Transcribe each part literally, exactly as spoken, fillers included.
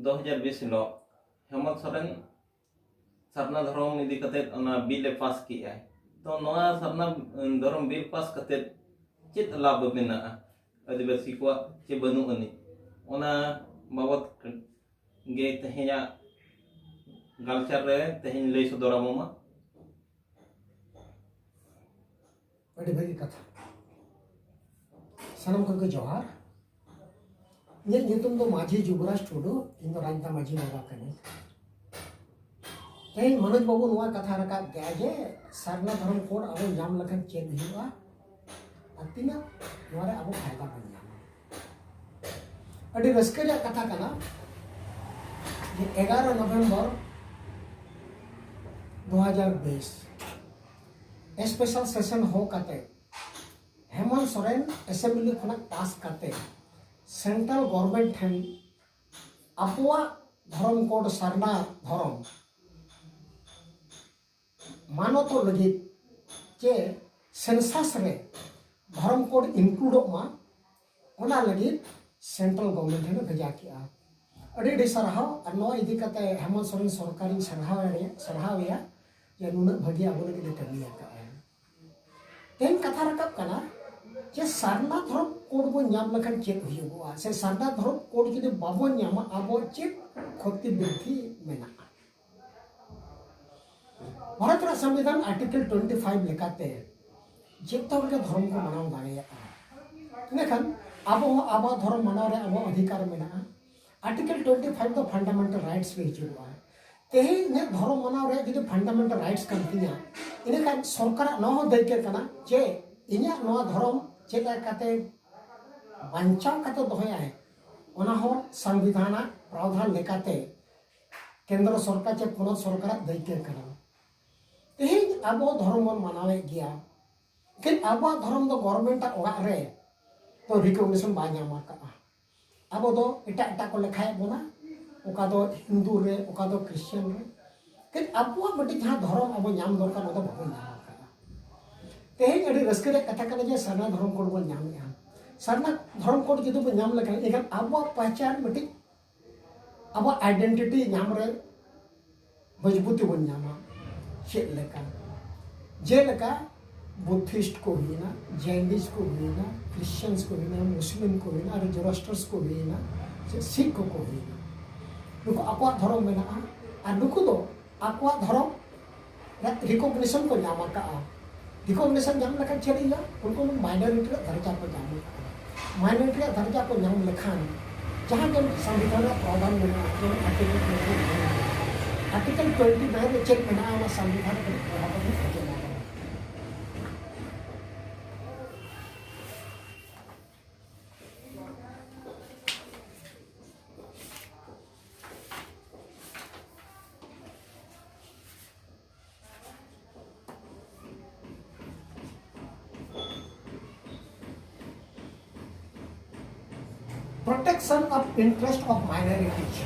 ᱫᱩ ᱦᱟᱡᱟᱨ ᱵᱤᱥ ᱦᱤᱞᱳᱜ ᱦᱮᱢᱚᱱᱛ ᱥᱚᱨᱮᱱ ᱥᱟᱨᱱᱟ ᱫᱷᱚᱨᱚᱢ ᱤᱫᱤ ᱠᱟᱛᱮ ᱚᱱᱟ ᱵᱤᱞ ᱮ ᱯᱟᱥ ᱠᱮᱜᱼᱟᱭ᱾ ᱛᱚ ᱱᱚᱣᱟ ᱥᱟᱨᱱᱟ ᱫᱷᱚᱨᱚᱢ ᱵᱤᱞ ᱯᱟᱥ ᱠᱟᱛᱮ ᱪᱮᱫ ᱞᱟᱵᱷ ᱢᱮᱱᱟᱜᱼᱟ ᱟᱹᱫᱤᱵᱟᱹᱥᱤ ᱠᱚᱣᱟᱜ ᱪᱮ ᱵᱟᱹᱱᱩᱜ ᱟᱹᱱᱤᱡ, ᱚᱱᱟ ᱵᱟᱵᱚᱛ ᱜᱮ ᱛᱮᱦᱮᱧᱟᱜ ᱜᱟᱞᱪᱟᱨ ᱨᱮ ᱛᱮᱦᱮᱧ ᱞᱟᱹᱭ ᱥᱚᱫᱚᱨ ᱟᱵᱚᱱ ᱢᱟ᱾ ᱟᱹᱰᱤ ᱵᱷᱟᱹᱜᱤ ᱠᱟᱛᱷᱟ᱾ ᱥᱟᱱᱟᱢ ᱠᱚᱜᱮ ᱡᱚᱦᱟᱨ᱾ ᱤᱧᱟᱹᱜ ᱧᱩᱛᱩᱢ ᱫᱚ ᱢᱟᱹᱡᱷᱤ ᱡᱩᱵᱽᱨᱟᱡᱽ ᱴᱩᱰᱩ, ᱤᱧ ᱫᱚ ᱨᱟᱡᱽᱫᱟ ᱢᱟᱹᱡᱷᱤ ᱵᱟᱵᱟ ᱠᱟᱹᱱᱟᱹᱧ᱾ ᱛᱮᱦᱮᱧ ᱢᱚᱱᱳᱡᱽ ᱵᱟᱹᱵᱩ ᱱᱚᱣᱟ ᱠᱟᱛᱷᱟ ᱨᱟᱠᱟᱵ ᱠᱮᱜᱼᱟ ᱡᱮ ᱥᱟᱨᱱᱟ ᱫᱷᱚᱨᱚᱢ ᱠᱳᱰ ᱟᱵᱚ ᱧᱟᱢ ᱞᱮᱠᱷᱟᱱ ᱪᱮᱫ ᱦᱩᱭᱩᱜᱼᱟ ᱟᱨ ᱛᱤᱱᱟᱹᱜ ᱱᱚᱣᱟ ᱨᱮ ᱟᱵᱚ ᱯᱷᱟᱭᱫᱟ ᱵᱚᱱ ᱧᱟᱢᱟ᱾ ᱟᱹᱰᱤ ᱨᱟᱹᱥᱠᱟᱹ ᱨᱮᱭᱟᱜ ᱠᱟᱛᱷᱟ ᱠᱟᱱᱟ ᱡᱮ ᱮᱜᱟᱨᱚ ᱱᱚᱵᱷᱮᱢᱵᱚᱨ ᱫᱩ ᱦᱟᱡᱟᱨ ᱵᱤᱥ ᱥᱯᱮᱥᱟᱞ ᱥᱮᱥᱚᱱ ᱦᱚ ᱠᱟᱛᱮ ᱦᱮᱢᱚᱱᱛ ᱥᱚᱨᱮᱱ ᱮᱥᱮᱢᱵᱞᱤ ᱠᱷᱚᱱᱟᱜ ᱯᱟᱥ ᱠᱟᱛᱮ ᱥᱮᱱᱴᱨᱟᱞ ᱜᱚᱵᱷᱚᱨᱱᱢᱮᱱᱴ ᱴᱷᱮᱱ ᱟᱵᱚᱣᱟᱜ ᱫᱷᱚᱨᱚᱢ ᱠᱳᱰ ᱥᱟᱨᱱᱟ ᱫᱷᱚᱨᱚᱢ ᱢᱟᱱᱚᱛᱚᱜ ᱞᱟᱹᱜᱤᱫ ᱪᱮ ᱥᱮᱱᱥᱟᱥ ᱨᱮ ᱫᱷᱚᱨᱚᱢ ᱠᱳᱰ ᱤᱱᱠᱞᱩᱰᱚᱜ ᱢᱟ, ᱚᱱᱟ ᱞᱟᱹᱜᱤᱫ ᱥᱮᱱᱴᱨᱟᱞ ᱜᱚᱵᱷᱚᱨᱱᱢᱮᱱᱴ ᱴᱷᱮᱱ ᱮ ᱵᱷᱮᱡᱟ ᱠᱮᱜᱼᱟ᱾ ᱟᱹᱰᱤ ᱟᱹᱰᱤ ᱥᱟᱨᱦᱟᱣ᱾ ᱟᱨ ᱱᱚᱣᱟ ᱤᱫᱤ ᱠᱟᱛᱮ ᱦᱮᱢᱚᱱᱛ ᱥᱚᱨᱮᱱ ᱥᱚᱨᱠᱟᱨᱤᱧ ᱥᱟᱨᱦᱟᱣ ᱮᱭᱟ, ᱥᱟᱨᱦᱟᱣ ᱮᱭᱟ ᱡᱮ ᱱᱩᱱᱟᱹᱜ ᱵᱷᱟᱹᱜᱤ ᱟᱵᱚ ᱞᱟᱹᱜᱤᱫ ᱮ ᱠᱟᱹᱢᱤ ᱟᱠᱟᱫᱼᱟ᱾ ᱛᱮᱦᱮᱧ ᱠᱟᱛᱷᱟ ᱨᱟᱠᱟᱵ ᱠᱟᱱᱟ ᱡᱮ ᱥᱟᱨᱱᱟ ᱫᱷᱚᱨᱚᱢ ᱠᱳᱰ ᱵᱚᱱ ᱧᱟᱢ ᱞᱮᱠᱷᱟᱱ ᱪᱮᱫ ᱦᱩᱭᱩᱜᱚᱜᱼᱟ, ᱥᱮ ᱥᱟᱨᱱᱟ ᱫᱷᱚᱨᱚᱢ ᱠᱳᱰ ᱡᱩᱫᱤ ᱵᱟᱵᱚᱱ ᱧᱟᱢᱟ ᱟᱵᱚ ᱪᱮᱫ ᱠᱷᱚᱛᱤ ᱵᱨᱤᱫᱽᱫᱷᱤ ᱢᱮᱱᱟᱜᱼᱟ? ᱵᱷᱟᱨᱚᱛ ᱨᱮᱱᱟᱜ ᱥᱚᱝᱵᱤᱫᱷᱟᱱ ᱟᱨᱴᱤᱠᱮᱞ ᱴᱩᱭᱮᱱᱴᱤ ᱯᱷᱟᱭᱤᱵᱷ ᱞᱮᱠᱟᱛᱮ ᱡᱚᱛᱚ ᱦᱚᱲ ᱜᱮ ᱫᱷᱚᱨᱚᱢ ᱠᱚ ᱢᱟᱱᱟᱣ ᱫᱟᱲᱮᱭᱟᱜᱼᱟ᱾ ᱤᱱᱟᱹᱠᱷᱟᱱ ᱟᱵᱚ ᱦᱚᱸ ᱟᱵᱚᱣᱟᱜ ᱫᱷᱚᱨᱚᱢ ᱢᱟᱱᱟᱣ ᱨᱮ ᱟᱵᱚᱣᱟᱜ ᱚᱫᱷᱤᱠᱟᱨ ᱢᱮᱱᱟᱜᱼᱟ᱾ ᱟᱨᱴᱤᱠᱮᱞ ᱴᱩᱭᱮᱱᱴᱤ ᱯᱷᱟᱭᱤᱵᱷ ᱫᱚ ᱯᱷᱟᱱᱰᱟᱢᱮᱱᱴᱟᱞ ᱨᱟᱭᱤᱴᱥ ᱨᱮ ᱦᱤᱡᱩᱜᱚᱜᱼᱟ᱾ ᱛᱮᱦᱮᱧ ᱤᱧᱟᱹᱜ ᱫᱷᱚᱨᱚᱢ ᱢᱟᱱᱟᱣ ᱨᱮᱭᱟᱜ ᱡᱩᱫᱤ ᱯᱷᱟᱱᱰᱟᱢᱮᱱᱴᱟᱞ ᱨᱟᱭᱤᱴᱥ ᱠᱟᱱ ᱛᱤᱧᱟ, ᱤᱱᱟᱹᱠᱷᱟᱱ ᱥᱚᱨᱠᱟᱨᱟᱜ ᱱᱚᱣᱟ ᱦᱚᱸ ᱫᱟᱹᱭᱠᱟᱹ ᱠᱟᱱᱟ ᱡᱮ ᱤᱧᱟᱹᱜ ᱱᱚᱣᱟ ᱫᱷᱚᱨᱚᱢ ᱪᱮᱫ ᱞᱮᱠᱟᱛᱮ ᱵᱟᱧᱪᱟᱣ ᱠᱟᱛᱮ ᱫᱚᱦᱚᱭᱟᱭ, ᱚᱱᱟ ᱦᱚᱸ ᱥᱚᱝᱵᱤᱫᱷᱟᱱᱟᱜ ᱯᱨᱟᱣᱫᱷᱟᱱ ᱞᱮᱠᱟᱛᱮ ᱠᱮᱱᱫᱨᱚ ᱥᱚᱨᱠᱟᱨ ᱪᱮ ᱯᱚᱱᱚᱛ ᱥᱚᱨᱠᱟᱨᱟᱜ ᱫᱟᱹᱭᱠᱟᱹ ᱠᱟᱱᱟ᱾ ᱛᱮᱦᱮᱧ ᱟᱵᱚ ᱫᱷᱚᱨᱚᱢ ᱵᱚᱱ ᱢᱟᱱᱟᱣᱮᱫ ᱜᱮᱭᱟ, ᱮᱱᱠᱷᱟᱱ ᱟᱵᱚᱣᱟᱜ ᱫᱷᱚᱨᱚᱢ ᱫᱚ ᱜᱚᱵᱷᱚᱨᱱᱢᱮᱱᱴ ᱟᱜ ᱚᱲᱟᱜ ᱨᱮ ᱛᱚ ᱨᱤᱠᱚᱜᱱᱤᱥᱚᱱ ᱵᱟᱭ ᱧᱟᱢ ᱟᱠᱟᱫᱼᱟ᱾ ᱟᱵᱚ ᱫᱚ ᱮᱴᱟᱜ ᱮᱴᱟᱜ ᱠᱚ ᱞᱮᱠᱷᱟᱭᱮᱫ ᱵᱚᱱᱟ, ᱚᱠᱟ ᱫᱚ ᱦᱤᱱᱫᱩ ᱨᱮ, ᱚᱠᱟ ᱫᱚ ᱠᱨᱤᱥᱪᱟᱱ ᱨᱮ᱾ ᱮᱱᱠᱷᱟᱱ ᱟᱵᱚᱣᱟᱜ ᱢᱤᱫᱴᱤᱡ ᱡᱟᱦᱟᱸ ᱫᱷᱚᱨᱚᱢ ᱟᱵᱚ ᱧᱟᱢ ᱫᱚᱨᱠᱟᱨ, ᱚᱱᱟ ᱫᱚ ᱵᱟᱵᱚᱱ ᱧᱟᱢ ᱟᱠᱟᱫᱼᱟ᱾ ᱛᱮᱦᱮᱧ ᱟᱹᱰᱤ ᱨᱟᱹᱥᱠᱟᱹ ᱨᱮᱭᱟᱜ ᱠᱟᱛᱷᱟ ᱠᱟᱱᱟ ᱡᱮ ᱥᱟᱨᱱᱟ ᱫᱷᱚᱨᱚᱢ ᱠᱳᱰ ᱵᱚᱱ ᱧᱟᱢᱮᱫᱼᱟ᱾ ᱥᱟᱨᱱᱟ ᱫᱷᱚᱨᱚᱢ ᱠᱳᱰ ᱡᱩᱫᱤ ᱵᱚᱱ ᱧᱟᱢ ᱞᱮᱠᱷᱟᱱ, ᱮᱱᱠᱷᱟᱱ ᱟᱵᱚᱣᱟᱜ ᱯᱟᱦᱪᱟᱱ ᱢᱤᱫᱴᱤᱡ ᱟᱵᱚ ᱟᱭᱰᱮᱱᱴᱤᱴᱤ ᱧᱟᱢ ᱨᱮ ᱢᱚᱡᱽᱵᱩᱛᱤ ᱵᱚᱱ ᱧᱟᱢᱟ᱾ ᱪᱮᱫ ᱞᱮᱠᱟ? ᱡᱮᱞᱮᱠᱟ ᱵᱩᱫᱷᱤᱥᱴ ᱠᱚ ᱦᱩᱭᱮᱱᱟ, ᱡᱮᱱᱤᱥ ᱠᱚ ᱦᱩᱭᱮᱱᱟ, ᱠᱨᱤᱥᱪᱤᱭᱟᱱᱥ ᱠᱚ ᱦᱩᱭᱮᱱᱟ, ᱢᱩᱥᱞᱤᱢ ᱠᱚ ᱦᱩᱭᱮᱱᱟ, ᱟᱨ ᱡᱳᱨᱳᱥᱴᱟᱨᱥ ᱠᱚ ᱦᱩᱭᱮᱱᱟ, ᱥᱮ ᱥᱤᱠᱷ ᱠᱚᱠᱚ ᱦᱩᱭᱮᱱᱟ᱾ ᱱᱩᱠᱩ ᱟᱠᱚᱣᱟᱜ ᱫᱷᱚᱨᱚᱢ ᱢᱮᱱᱟᱜᱼᱟ, ᱟᱨ ᱱᱩᱠᱩ ᱫᱚ ᱟᱠᱚᱣᱟᱜ ᱫᱷᱚᱨᱚᱢ ᱨᱮᱭᱟᱜ ᱨᱤᱠᱚᱜᱱᱤᱥᱚᱱ ᱠᱚ ᱧᱟᱢ ᱟᱠᱟᱫᱼᱟ᱾ ᱨᱤᱠᱚᱜᱱᱤᱥᱚᱱ ᱧᱟᱢ ᱞᱮᱠᱷᱟᱱ ᱪᱮᱫ ᱦᱩᱭᱩᱜᱼᱟ? ᱩᱱᱠᱩ ᱢᱟᱭᱱᱚᱨᱤᱴᱤ ᱨᱮᱭᱟᱜ ᱫᱟᱨᱡᱟ ᱠᱚ ᱧᱟᱢ ᱟᱠᱟᱫᱼᱟ᱾ ᱢᱟᱭᱱᱚᱨᱤᱴᱤ ᱨᱮᱭᱟᱜ ᱫᱟᱨᱡᱟ ᱠᱚ ᱧᱟᱢ ᱞᱮᱠᱷᱟᱱ ᱡᱟᱦᱟᱸ ᱜᱮ ᱥᱚᱝᱵᱤᱫᱷᱟᱱ ᱨᱮᱭᱟᱜ ᱯᱨᱟᱣᱫᱷᱟᱱ ᱢᱮᱱᱟᱜᱼᱟ, ᱡᱮᱢᱚᱱ article twenty nine, article twenty nine ᱨᱮ ᱪᱮᱫ ᱢᱮᱱᱟᱜᱼᱟ, ᱚᱱᱟ ᱥᱚᱝᱵᱤᱫᱷᱟᱱ ᱨᱮ ᱠᱟᱹᱴᱤᱡ ᱯᱟᱲᱦᱟᱣ ᱠᱟᱛᱮ ᱟᱸᱡᱚᱢ ᱟᱵᱚᱱ᱾ Protection of interest of minorities.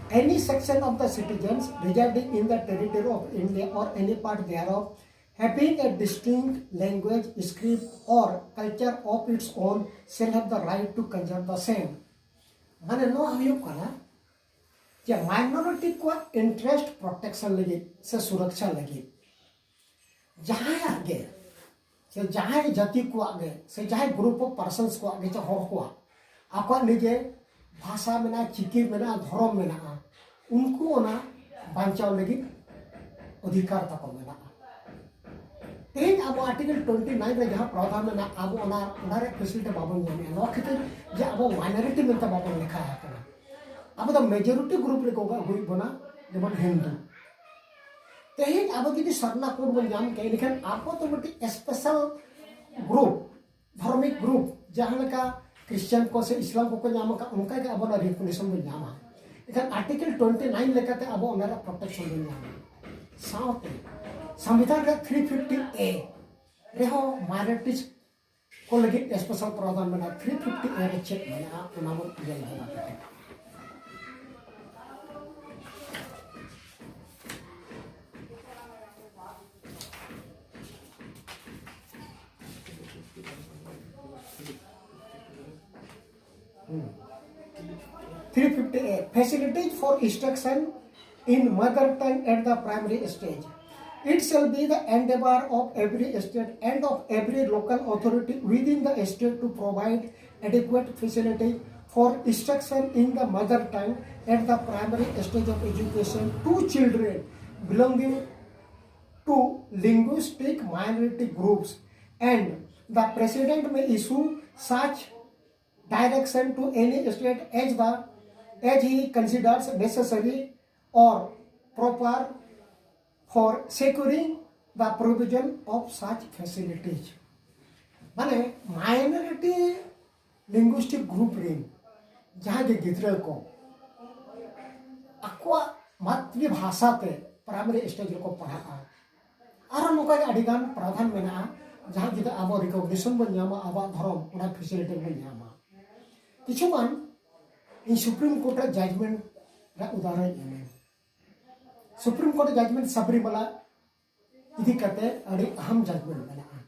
Any section of the citizens residing in the territory of India or any part thereof, having a distinct language, script, or culture of its own, shall have the right to conserve the same. ᱢᱟᱱᱮ ᱱᱚᱣᱟ ᱦᱩᱭᱩᱜ ᱠᱟᱱᱟ ᱡᱮ ᱢᱟᱭᱱᱚᱨᱤᱴᱤ ᱠᱚᱣᱟᱜ interest protection ᱞᱟᱹᱜᱤᱫ ᱥᱮ ᱥᱩᱨᱚᱠᱪᱷᱟ ᱞᱟᱹᱜᱤᱫ ᱡᱟᱦᱟᱸᱭᱟᱜ ᱜᱮ, ᱥᱮ ᱡᱟᱦᱟᱸᱭ ᱡᱟᱹᱛᱤ ᱠᱚᱣᱟᱜ ᱜᱮ, ᱥᱮ ᱡᱟᱦᱟᱸᱭ ᱜᱨᱩᱯ ᱚᱯᱷ ᱯᱟᱨᱥᱚᱱᱥ ᱠᱚᱣᱟᱜ ᱜᱮ, ᱥᱮ ᱦᱚᱲ ᱠᱚᱣᱟᱜ ᱟᱠᱚᱣᱟᱜ ᱱᱤᱡᱮ ᱵᱷᱟᱥᱟ ᱢᱮᱱᱟᱜᱼᱟ, ᱪᱤᱠᱤ ᱢᱮᱱᱟᱜᱼᱟ, ᱫᱷᱚᱨᱚᱢ ᱢᱮᱱᱟᱜᱼᱟ, ᱩᱱᱠᱩ ᱚᱱᱟ ᱵᱟᱧᱪᱟᱣ ᱞᱟᱹᱜᱤᱫ ᱚᱫᱷᱤᱠᱟᱨ ᱛᱟᱠᱚ ᱢᱮᱱᱟᱜᱼᱟ᱾ ᱛᱮᱦᱮᱧ ᱟᱵᱚ ᱟᱨᱴᱤᱠᱮᱞ ᱴᱩᱭᱮᱱᱴᱤ ᱱᱟᱭᱤᱱ ᱨᱮ ᱡᱟᱦᱟᱸ ᱯᱨᱟᱣᱫᱷᱟᱱ ᱢᱮᱱᱟᱜᱼᱟ, ᱟᱵᱚ ᱚᱱᱟ, ᱚᱱᱟ ᱨᱮᱭᱟᱜ ᱯᱷᱮᱥᱤᱞᱤᱴᱤ ᱵᱟᱵᱚᱱ ᱧᱟᱢᱮᱫᱼᱟ᱾ ᱱᱚᱣᱟ ᱠᱷᱟᱹᱛᱤᱨ ᱡᱮ ᱟᱵᱚ ᱢᱟᱭᱱᱚᱨᱤᱴᱤ ᱢᱮᱱᱛᱮ ᱵᱟᱵᱚᱱ ᱞᱮᱠᱷᱟ ᱟᱠᱟᱱᱟ᱾ ᱟᱵᱚ ᱫᱚ ᱢᱮᱡᱚᱨᱤᱴᱤ ᱜᱨᱩᱯ ᱨᱮᱠᱚ ᱦᱩᱭᱩᱜ ᱵᱚᱱᱟ, ᱡᱮᱢᱚᱱ ᱦᱤᱱᱫᱩ᱾ ᱛᱮᱦᱮᱧ ᱟᱵᱚ ᱡᱩᱫᱤ ᱥᱟᱨᱱᱟ ᱠᱳᱰ ᱵᱚᱱ ᱧᱟᱢ ᱠᱮᱭᱟ, ᱮᱱᱠᱷᱟᱱ ᱟᱵᱚ ᱫᱚ ᱢᱤᱫᱴᱤᱡ ᱥᱯᱮᱥᱟᱞ ᱜᱨᱩᱯ, ᱫᱷᱟᱨᱢᱤᱠ ᱜᱨᱩᱯ, ᱡᱟᱦᱟᱸ ᱞᱮᱠᱟ ᱠᱨᱤᱥᱪᱤᱭᱟᱱ ᱠᱚ ᱥᱮ ᱤᱥᱞᱟᱢ ᱠᱚᱠᱚ ᱧᱟᱢ ᱟᱠᱟᱫ, ᱚᱱᱠᱟ ᱜᱮ ᱟᱵᱚ ᱚᱱᱟ ᱨᱤᱠᱚᱜᱱᱤᱥᱚᱱ ᱵᱚᱱ ᱧᱟᱢᱟ᱾ ᱮᱱᱠᱷᱟᱱ ᱟᱨᱴᱤᱠᱮᱞ ᱴᱩᱭᱮᱱᱴᱤ ᱱᱟᱭᱤᱱ ᱞᱮᱠᱟᱛᱮ ᱟᱵᱚ ᱚᱱᱟ ᱨᱮᱭᱟᱜ ᱯᱨᱚᱴᱮᱠᱥᱚᱱ ᱵᱚᱱ ᱧᱟᱢᱟ᱾ ᱥᱟᱶᱛᱮ ᱥᱚᱝᱵᱤᱫᱷᱟᱱ ᱨᱮ ᱛᱷᱨᱤ ᱯᱷᱤᱯᱴᱤ ᱮ ᱨᱮᱦᱚᱸ ᱢᱟᱭᱱᱚᱨᱤᱴᱤᱡᱽ ᱠᱚ ᱞᱟᱹᱜᱤᱫ ᱥᱯᱮᱥᱟᱞ ᱯᱨᱟᱣᱫᱷᱟᱱ ᱢᱮᱱᱟᱜᱼᱟ᱾ ᱛᱷᱨᱤ ᱯᱷᱤᱯᱴᱤ ᱮ ᱨᱮ ᱪᱮᱫ ᱢᱮᱱᱟᱜᱼᱟ, ᱚᱱᱟ ᱵᱚᱱ ᱧᱮᱞ ᱫᱷᱟᱨᱟ ᱠᱟᱛᱮ᱾ ᱦᱩᱸ᱾ Three fifty-eight, facilities for instruction in mother tongue at the primary stage. It shall be the endeavor of every state and of every local authority within the state to provide adequate facility for instruction in the mother tongue at the primary stage of education to children belonging to linguistic minority groups, and the president may issue such direction to any state as the, as he considers necessary or proper for securing the provision of such facilities. ᱢᱟᱱᱮ, minority linguistic group ᱨᱮᱱ ᱡᱟᱦᱟᱸ ᱜᱮ ᱜᱤᱫᱽᱨᱟᱹ ᱠᱚ ᱟᱠᱚᱣᱟᱜ ᱢᱟᱛᱨᱤ ᱵᱷᱟᱥᱟ ᱛᱮ primary stage ᱨᱮᱠᱚ ᱯᱟᱲᱦᱟᱜᱼᱟ᱾ ᱟᱨᱦᱚᱸ ᱱᱚᱝᱠᱟ ᱜᱮ ᱟᱹᱰᱤ ᱜᱟᱱ ᱯᱨᱟᱫᱷᱟᱱ ᱢᱮᱱᱟᱜᱼᱟ, ᱡᱟᱦᱟᱸ ᱡᱩᱫᱤ ᱟᱵᱚ recognition ᱵᱚᱱ ᱧᱟᱢᱟ, ᱟᱵᱚᱣᱟᱜ ᱫᱷᱚᱨᱚᱢ, ᱚᱱᱟ facility ᱵᱚᱱ ᱧᱟᱢᱟ᱾ ᱠᱤᱪᱷᱩ ᱜᱟᱱ ᱤᱧ Supreme Court ᱨᱮ judgment ᱨᱮ ᱩᱫᱟᱦᱚᱨᱚᱱ ᱤᱧ ᱮᱢᱟ᱾ Supreme Court judgment ᱥᱟᱵᱨᱤᱢᱟᱞᱟ ᱤᱫᱤ ᱠᱟᱛᱮ ᱟᱹᱰᱤ ᱟᱦᱟᱢ judgment ᱢᱮᱱᱟᱜᱼᱟ᱾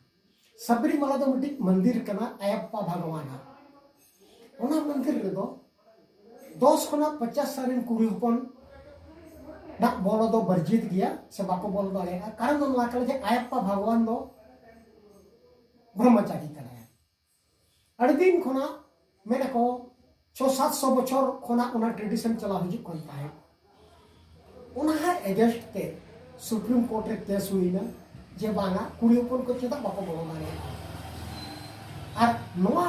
ᱥᱟᱵᱨᱤᱢᱟᱞᱟ ᱫᱚ ᱢᱤᱫᱴᱤᱡ ᱢᱚᱱᱫᱤᱨ ᱠᱟᱱᱟ ᱟᱭᱟᱯᱯᱟ ᱵᱷᱟᱜᱽᱣᱟᱱᱟᱜ᱾ ᱚᱱᱟ ᱢᱚᱱᱫᱤᱨ ᱨᱮᱫᱚ ᱫᱚᱥ ᱠᱷᱚᱱᱟᱜ ᱯᱚᱧᱪᱟᱥ ᱥᱟᱞ ᱨᱮᱱ ᱠᱩᱲᱤ ᱦᱚᱯᱚᱱ ᱱᱟᱜ ᱵᱚᱞᱚ ᱫᱚ ᱵᱚᱨᱡᱤᱛ ᱜᱮᱭᱟ ᱥᱮ ᱵᱟᱠᱚ ᱵᱚᱞᱚ ᱫᱟᱲᱮᱭᱟᱜᱼᱟ᱾ ᱠᱟᱨᱚᱱ ᱫᱚ ᱱᱚᱣᱟ ᱠᱟᱱᱟ ᱡᱮ ᱟᱭᱟᱯᱯᱟ ᱵᱷᱟᱜᱽᱣᱟᱱ ᱫᱚ ᱵᱨᱚᱦᱢᱚᱪᱟᱨᱤ ᱠᱟᱱᱟᱭ᱾ ᱟᱹᱰᱤ ᱫᱤᱱ ᱠᱷᱚᱱᱟᱜ ᱢᱮᱱᱟᱠᱚ ᱪᱷᱚ ᱥᱟᱛᱥᱚ ᱵᱚᱪᱷᱚᱨ ᱠᱷᱚᱱᱟᱜ ᱚᱱᱟ tradition ᱪᱟᱞᱟᱣ ᱦᱤᱡᱩᱜ ᱠᱟᱱ ᱛᱟᱦᱮᱸᱫ᱾ ᱚᱱᱟ against ᱛᱮ Supreme Court ᱨᱮ case ᱦᱩᱭᱱᱟ ᱡᱮ ᱵᱟᱝᱟ, ᱠᱩᱲᱤ ᱦᱚᱯᱚᱱ ᱠᱚ ᱪᱮᱫᱟᱜ ᱵᱟᱠᱚ ᱵᱚᱞᱚ ᱫᱟᱲᱮᱭᱟᱜᱼᱟ᱾ ᱟᱨ ᱱᱚᱣᱟ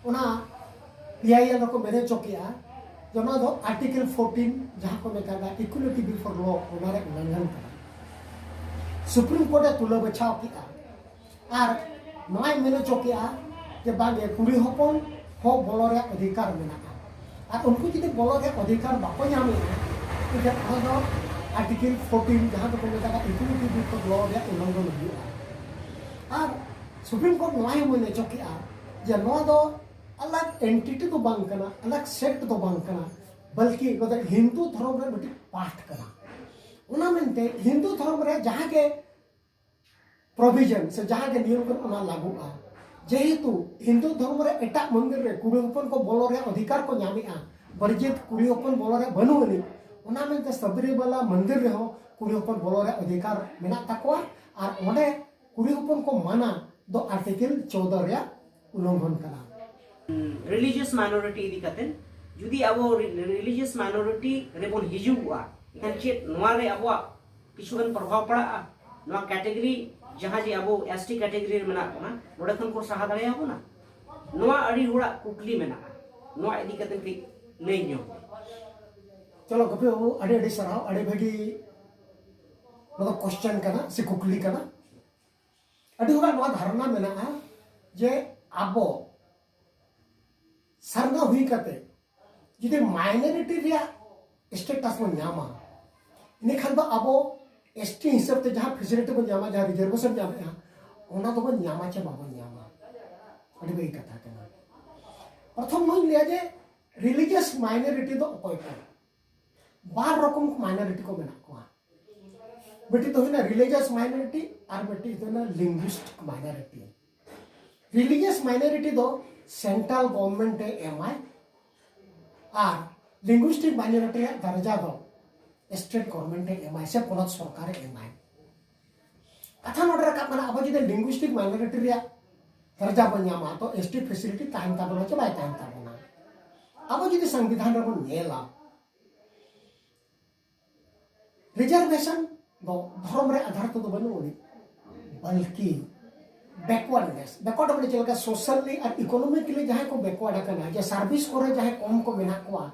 ᱚᱱᱟ PIL ᱨᱮᱠᱚ ᱢᱮᱱ ᱦᱚᱪᱚ ᱠᱮᱜᱼᱟ ᱡᱮ ᱚᱱᱟ ᱫᱚ Article fourteen ᱡᱟᱦᱟᱸ ᱠᱚ ᱢᱮᱛᱟᱜᱼᱟ equality before law, ᱚᱱᱟ ᱨᱮ ᱩᱞᱞᱚᱝᱜᱷᱚᱱ ᱠᱟᱱᱟ᱾ Supreme Court ᱮ ᱛᱩᱞᱟᱹ ᱵᱟᱪᱷᱟᱣ ᱠᱮᱜᱼᱟ᱾ ᱟᱨ ᱱᱚᱣᱟᱭ ᱢᱮᱱ ᱦᱚᱪᱚ ᱠᱮᱜᱼᱟ ᱡᱮ ᱵᱟᱝᱜᱮ, ᱠᱩᱲᱤ ᱦᱚᱯᱚᱱ ᱦᱚᱸ ᱵᱚᱞᱚ ᱨᱮᱭᱟᱜ ᱚᱫᱷᱤᱠᱟᱨ ᱢᱮᱱᱟᱜᱼᱟ᱾ ᱟᱨ ᱩᱱᱠᱩ ᱡᱩᱫᱤ ᱵᱚᱞᱚ ᱨᱮᱭᱟᱜ ᱚᱫᱷᱤᱠᱟᱨ ᱵᱟᱠᱚ ᱧᱟᱢᱮᱫᱼᱟ, ᱮᱱᱠᱷᱟᱱ ᱚᱱᱟ ᱫᱚ Article fourteen ᱡᱟᱦᱟᱸ ᱫᱚᱠᱚ ᱢᱮᱛᱟᱜᱼᱟ equality before law ᱨᱮᱭᱟᱜ ᱩᱞᱞᱚᱝᱜᱷᱚᱱ ᱦᱩᱭᱩᱜᱼᱟ᱾ ᱟᱨ Supreme Court ᱱᱚᱣᱟ ᱦᱚᱸ ᱢᱮᱱ ᱦᱚᱪᱚ ᱠᱮᱜᱼᱟ ᱡᱮ ᱱᱚᱣᱟ ᱫᱚ ᱟᱞᱟᱜᱽ entity ᱫᱚ ᱵᱟᱝ ᱠᱟᱱᱟ, ᱟᱞᱟᱜᱽ sect ᱫᱚ ᱵᱟᱝ ᱠᱟᱱᱟ, ᱵᱚᱞᱠᱤ ᱱᱚᱣᱟ ᱫᱚ ᱦᱤᱱᱫᱩ ᱫᱷᱚᱨᱚᱢ ᱨᱮ ᱢᱤᱫᱴᱤᱡ part ᱠᱟᱱᱟ᱾ ᱚᱱᱟ ᱢᱮᱱᱛᱮ ᱦᱤᱱᱫᱩ ᱫᱷᱚᱨᱚᱢ ᱨᱮ ᱡᱟᱦᱟᱸ ᱜᱮ provision ᱥᱮ ᱡᱟᱦᱟᱸ ᱜᱮ ᱱᱤᱭᱚᱢ ᱠᱟᱹᱱᱩᱱ ᱚᱱᱟ ᱞᱟᱹᱜᱩᱜᱼᱟ᱾ ᱡᱮᱦᱮᱛᱩ ᱦᱤᱱᱫᱩ ᱫᱷᱚᱨᱚᱢ ᱨᱮ ᱮᱴᱟᱜ ᱢᱚᱱᱫᱤᱨ ᱨᱮ ᱠᱩᱲᱤ ᱦᱚᱯᱚᱱ ᱠᱚ ᱵᱚᱞᱚ ᱨᱮᱭᱟᱜ ᱚᱫᱷᱤᱠᱟᱨ ᱠᱚ ᱧᱟᱢᱮᱜᱼᱟ, ᱵᱟᱹᱨᱡᱤᱛ ᱠᱩᱲᱤ ᱦᱚᱯᱚᱱ ᱵᱚᱞᱚ ᱨᱮ ᱵᱟᱹᱱᱩᱜ ᱟᱹᱱᱤᱡ, ᱚᱱᱟ ᱢᱮᱱᱛᱮ ᱥᱟᱵᱨᱤᱢᱟᱞᱟ ᱢᱚᱱᱫᱤᱨ ᱨᱮᱦᱚᱸ ᱠᱩᱲᱤ ᱦᱚᱯᱚᱱ ᱵᱚᱞᱚ ᱨᱮᱭᱟᱜ ᱚᱫᱷᱤᱠᱟᱨ ᱢᱮᱱᱟᱜ ᱛᱟᱠᱚᱣᱟ᱾ ᱟᱨ ᱚᱸᱰᱮ ᱠᱩᱲᱤ ᱦᱚᱯᱚᱱ ᱠᱚ ᱢᱟᱱᱟ ᱫᱚ ᱟᱨᱴᱤᱠᱮᱞ ᱪᱳᱫᱚ ᱨᱮᱭᱟᱜ ᱩᱞᱞᱚᱝᱜᱷᱚᱱ ᱠᱟᱱᱟ᱾ ᱨᱤᱞᱤᱡᱤᱭᱟᱥ ᱢᱟᱭᱱᱚᱨᱤᱴᱤ ᱤᱫᱤ ᱠᱟᱛᱮ, ᱡᱩᱫᱤ ᱟᱵᱚ ᱨᱤᱞᱤᱡᱤᱭᱟᱥ ᱢᱟᱭᱱᱚᱨᱤᱴᱤ ᱨᱮᱵᱚᱱ ᱦᱤᱡᱩᱜᱚᱜᱼᱟ, ᱮᱱᱠᱷᱟᱱ ᱪᱮᱫ ᱱᱚᱣᱟ ᱨᱮ ᱟᱵᱚᱣᱟᱜ ᱠᱤᱪᱷᱩ ᱜᱟᱱ ᱯᱨᱚᱵᱷᱟᱵᱽ ᱯᱟᱲᱟᱜᱼᱟ? ᱱᱚᱣᱟ ᱠᱮᱴᱮᱜᱚᱨᱤ, ᱡᱟᱦᱟᱸ ᱡᱮ ᱟᱵᱚ ᱮᱥ ᱴᱤ ᱠᱮᱴᱮᱜᱚᱨᱤ ᱨᱮ ᱢᱮᱱᱟᱜ ᱵᱚᱱᱟ, ᱱᱚᱰᱮ ᱠᱷᱚᱱ ᱠᱚ ᱥᱟᱦᱟ ᱫᱟᱲᱮᱭᱟᱵᱚᱱᱟ? ᱱᱚᱣᱟ ᱟᱹᱰᱤ ᱦᱚᱲᱟᱜ ᱠᱩᱠᱞᱤ ᱢᱮᱱᱟᱜᱼᱟ᱾ ᱱᱚᱣᱟ ᱤᱫᱤ ᱠᱟᱛᱮ ᱠᱟᱹᱡ ᱞᱟᱹᱭ ᱧᱚᱜ ᱢᱮ᱾ ᱪᱚᱞᱚ ᱜᱚᱯᱤ ᱵᱟᱹᱵᱩ, ᱟᱹᱰᱤ ᱟᱹᱰᱤ ᱥᱟᱨᱦᱟᱣ, ᱟᱹᱰᱤ ᱵᱷᱟᱹᱜᱤ᱾ ᱱᱚᱣᱟ ᱫᱚ ᱠᱚᱥᱪᱮᱱ ᱠᱟᱱᱟ ᱥᱮ ᱠᱩᱠᱞᱤ ᱠᱟᱱᱟ᱾ ᱟᱹᱰᱤ ᱦᱚᱲᱟᱜ ᱱᱚᱣᱟ ᱫᱷᱟᱨᱚᱱᱟ ᱢᱮᱱᱟᱜᱼᱟ ᱡᱮ ᱟᱵᱚ ᱥᱟᱨᱱᱟ ᱦᱩᱭ ᱠᱟᱛᱮ ᱡᱩᱫᱤ ᱢᱟᱭᱱᱚᱨᱤᱴᱤ ᱨᱮᱭᱟᱜ ᱥᱴᱮᱴᱟᱥ ᱵᱚᱱ ᱧᱟᱢᱟ, ᱤᱱᱟᱹᱠᱷᱟᱱ ᱫᱚ ᱟᱵᱚ ᱮᱥ ᱴᱤ ᱦᱤᱥᱟᱹᱵ ᱛᱮ ᱡᱟᱦᱟᱸ ᱯᱷᱮᱥᱤᱞᱤᱴᱤ ᱵᱚᱱ ᱧᱟᱢᱟ, ᱡᱟᱦᱟᱸ ᱨᱤᱡᱟᱨᱵᱷᱮᱥᱚᱱ ᱧᱟᱢᱮᱜᱼᱟ, ᱚᱱᱟ ᱫᱚᱵᱚᱱ ᱧᱟᱢᱟ ᱪᱮ ᱵᱟᱵᱚᱱ ᱧᱟᱢᱟ? ᱟᱹᱰᱤ ᱵᱷᱟᱹᱜᱤ ᱠᱟᱛᱷᱟ ᱠᱟᱱᱟ᱾ ᱯᱨᱚᱛᱷᱚᱢ ᱱᱚᱣᱟᱧ ᱞᱟᱹᱭᱟ ᱡᱮ ᱨᱤᱞᱤᱡᱤᱭᱟᱥ ᱢᱟᱭᱱᱚᱨᱤᱴᱤ ᱫᱚ ᱚᱠᱚᱭ ᱠᱚ? ᱵᱟᱨ ᱨᱚᱠᱚᱢ ᱢᱟᱭᱱᱚᱨᱤᱴᱤ ᱠᱚ ᱢᱮᱱᱟᱜ ᱠᱚᱣᱟ᱾ ᱢᱤᱫᱴᱤᱡ ᱫᱚ ᱦᱩᱭᱱᱟ ᱨᱤᱞᱤᱡᱤᱭᱟᱥ ᱢᱟᱭᱱᱚᱨᱤᱴᱤ ᱟᱨ ᱢᱤᱫᱴᱤᱡ ᱫᱚ ᱦᱩᱭᱱᱟ ᱞᱤᱝᱜᱩᱤᱥᱴᱤᱠ ᱢᱟᱭᱱᱚᱨᱤᱴᱤ᱾ ᱨᱤᱞᱤᱡᱤᱭᱟᱥ ᱢᱟᱭᱱᱚᱨᱤᱴᱤ ᱫᱚ ᱥᱮᱱᱴᱨᱟᱞ ᱜᱚᱵᱷᱚᱨᱱᱢᱮᱱᱴ ᱮ ᱮᱢᱟᱭ ᱟᱨ ᱞᱤᱝᱜᱩᱤᱥᱴᱤᱠ ᱢᱟᱭᱱᱚᱨᱤᱴᱤ ᱨᱮᱭᱟᱜ ᱫᱟᱨᱡᱟ ᱫᱚ ᱥᱴᱮᱴ ᱜᱚᱵᱷᱚᱨᱱᱢᱮᱱᱴ ᱮ ᱮᱢᱟᱭ ᱥᱮ ᱯᱚᱱᱚᱛ ᱥᱚᱨᱠᱟᱨ ᱮ ᱮᱢᱟᱭ᱾ ᱠᱟᱛᱷᱟ ᱱᱚᱰᱮ ᱨᱟᱠᱟᱵ ᱠᱟᱱᱟ, ᱟᱵᱚ ᱡᱩᱫᱤ ᱞᱤᱝᱜᱩᱤᱥᱴᱤᱠ ᱢᱟᱭᱱᱚᱨᱤᱴᱤ ᱨᱮᱭᱟᱜ ᱫᱟᱨᱡᱟ ᱵᱚᱱ ᱧᱟᱢᱟ, ᱛᱚ ᱮᱥ ᱴᱤ ᱯᱷᱮᱥᱤᱞᱤᱴᱤ ᱛᱟᱦᱮᱱ ᱛᱟᱵᱚᱱᱟ ᱪᱮ ᱵᱟᱭ ᱛᱟᱦᱮᱱ ᱛᱟᱵᱚᱱᱟ? ᱟᱵᱚ ᱡᱩᱫᱤ ᱥᱚᱝᱵᱤᱫᱷᱟᱱ ᱨᱮᱵᱚᱱ ᱧᱮᱞᱟ, ᱨᱤᱡᱟᱨᱵᱷᱮᱥᱚᱱ ᱫᱚ ᱫᱷᱚᱨᱚᱢ ᱨᱮ ᱟᱫᱷᱟᱨ ᱛᱮᱫᱚ ᱵᱟᱹᱱᱩᱜ ᱟᱹᱱᱤᱡ, ᱵᱚᱞᱠᱤ ᱵᱮᱠᱣᱟᱨᱰᱱᱮᱥ, ᱵᱮᱠᱣᱟᱨᱰ ᱢᱟᱱᱮ ᱪᱮᱫ ᱞᱮᱠᱟ, ᱥᱳᱥᱟᱞᱤ ᱟᱨ ᱤᱠᱳᱱᱚᱢᱤᱠᱮᱞᱤ ᱡᱟᱦᱟᱸᱭ ᱠᱚ ᱵᱮᱠᱣᱟᱨᱰ ᱟᱠᱟᱱᱟ, ᱡᱮ ᱥᱟᱨᱵᱷᱤᱥ ᱠᱚᱨᱮ ᱡᱟᱦᱟᱸᱭ ᱠᱚᱢ ᱠᱚ ᱢᱮᱱᱟᱜ ᱠᱚᱣᱟ,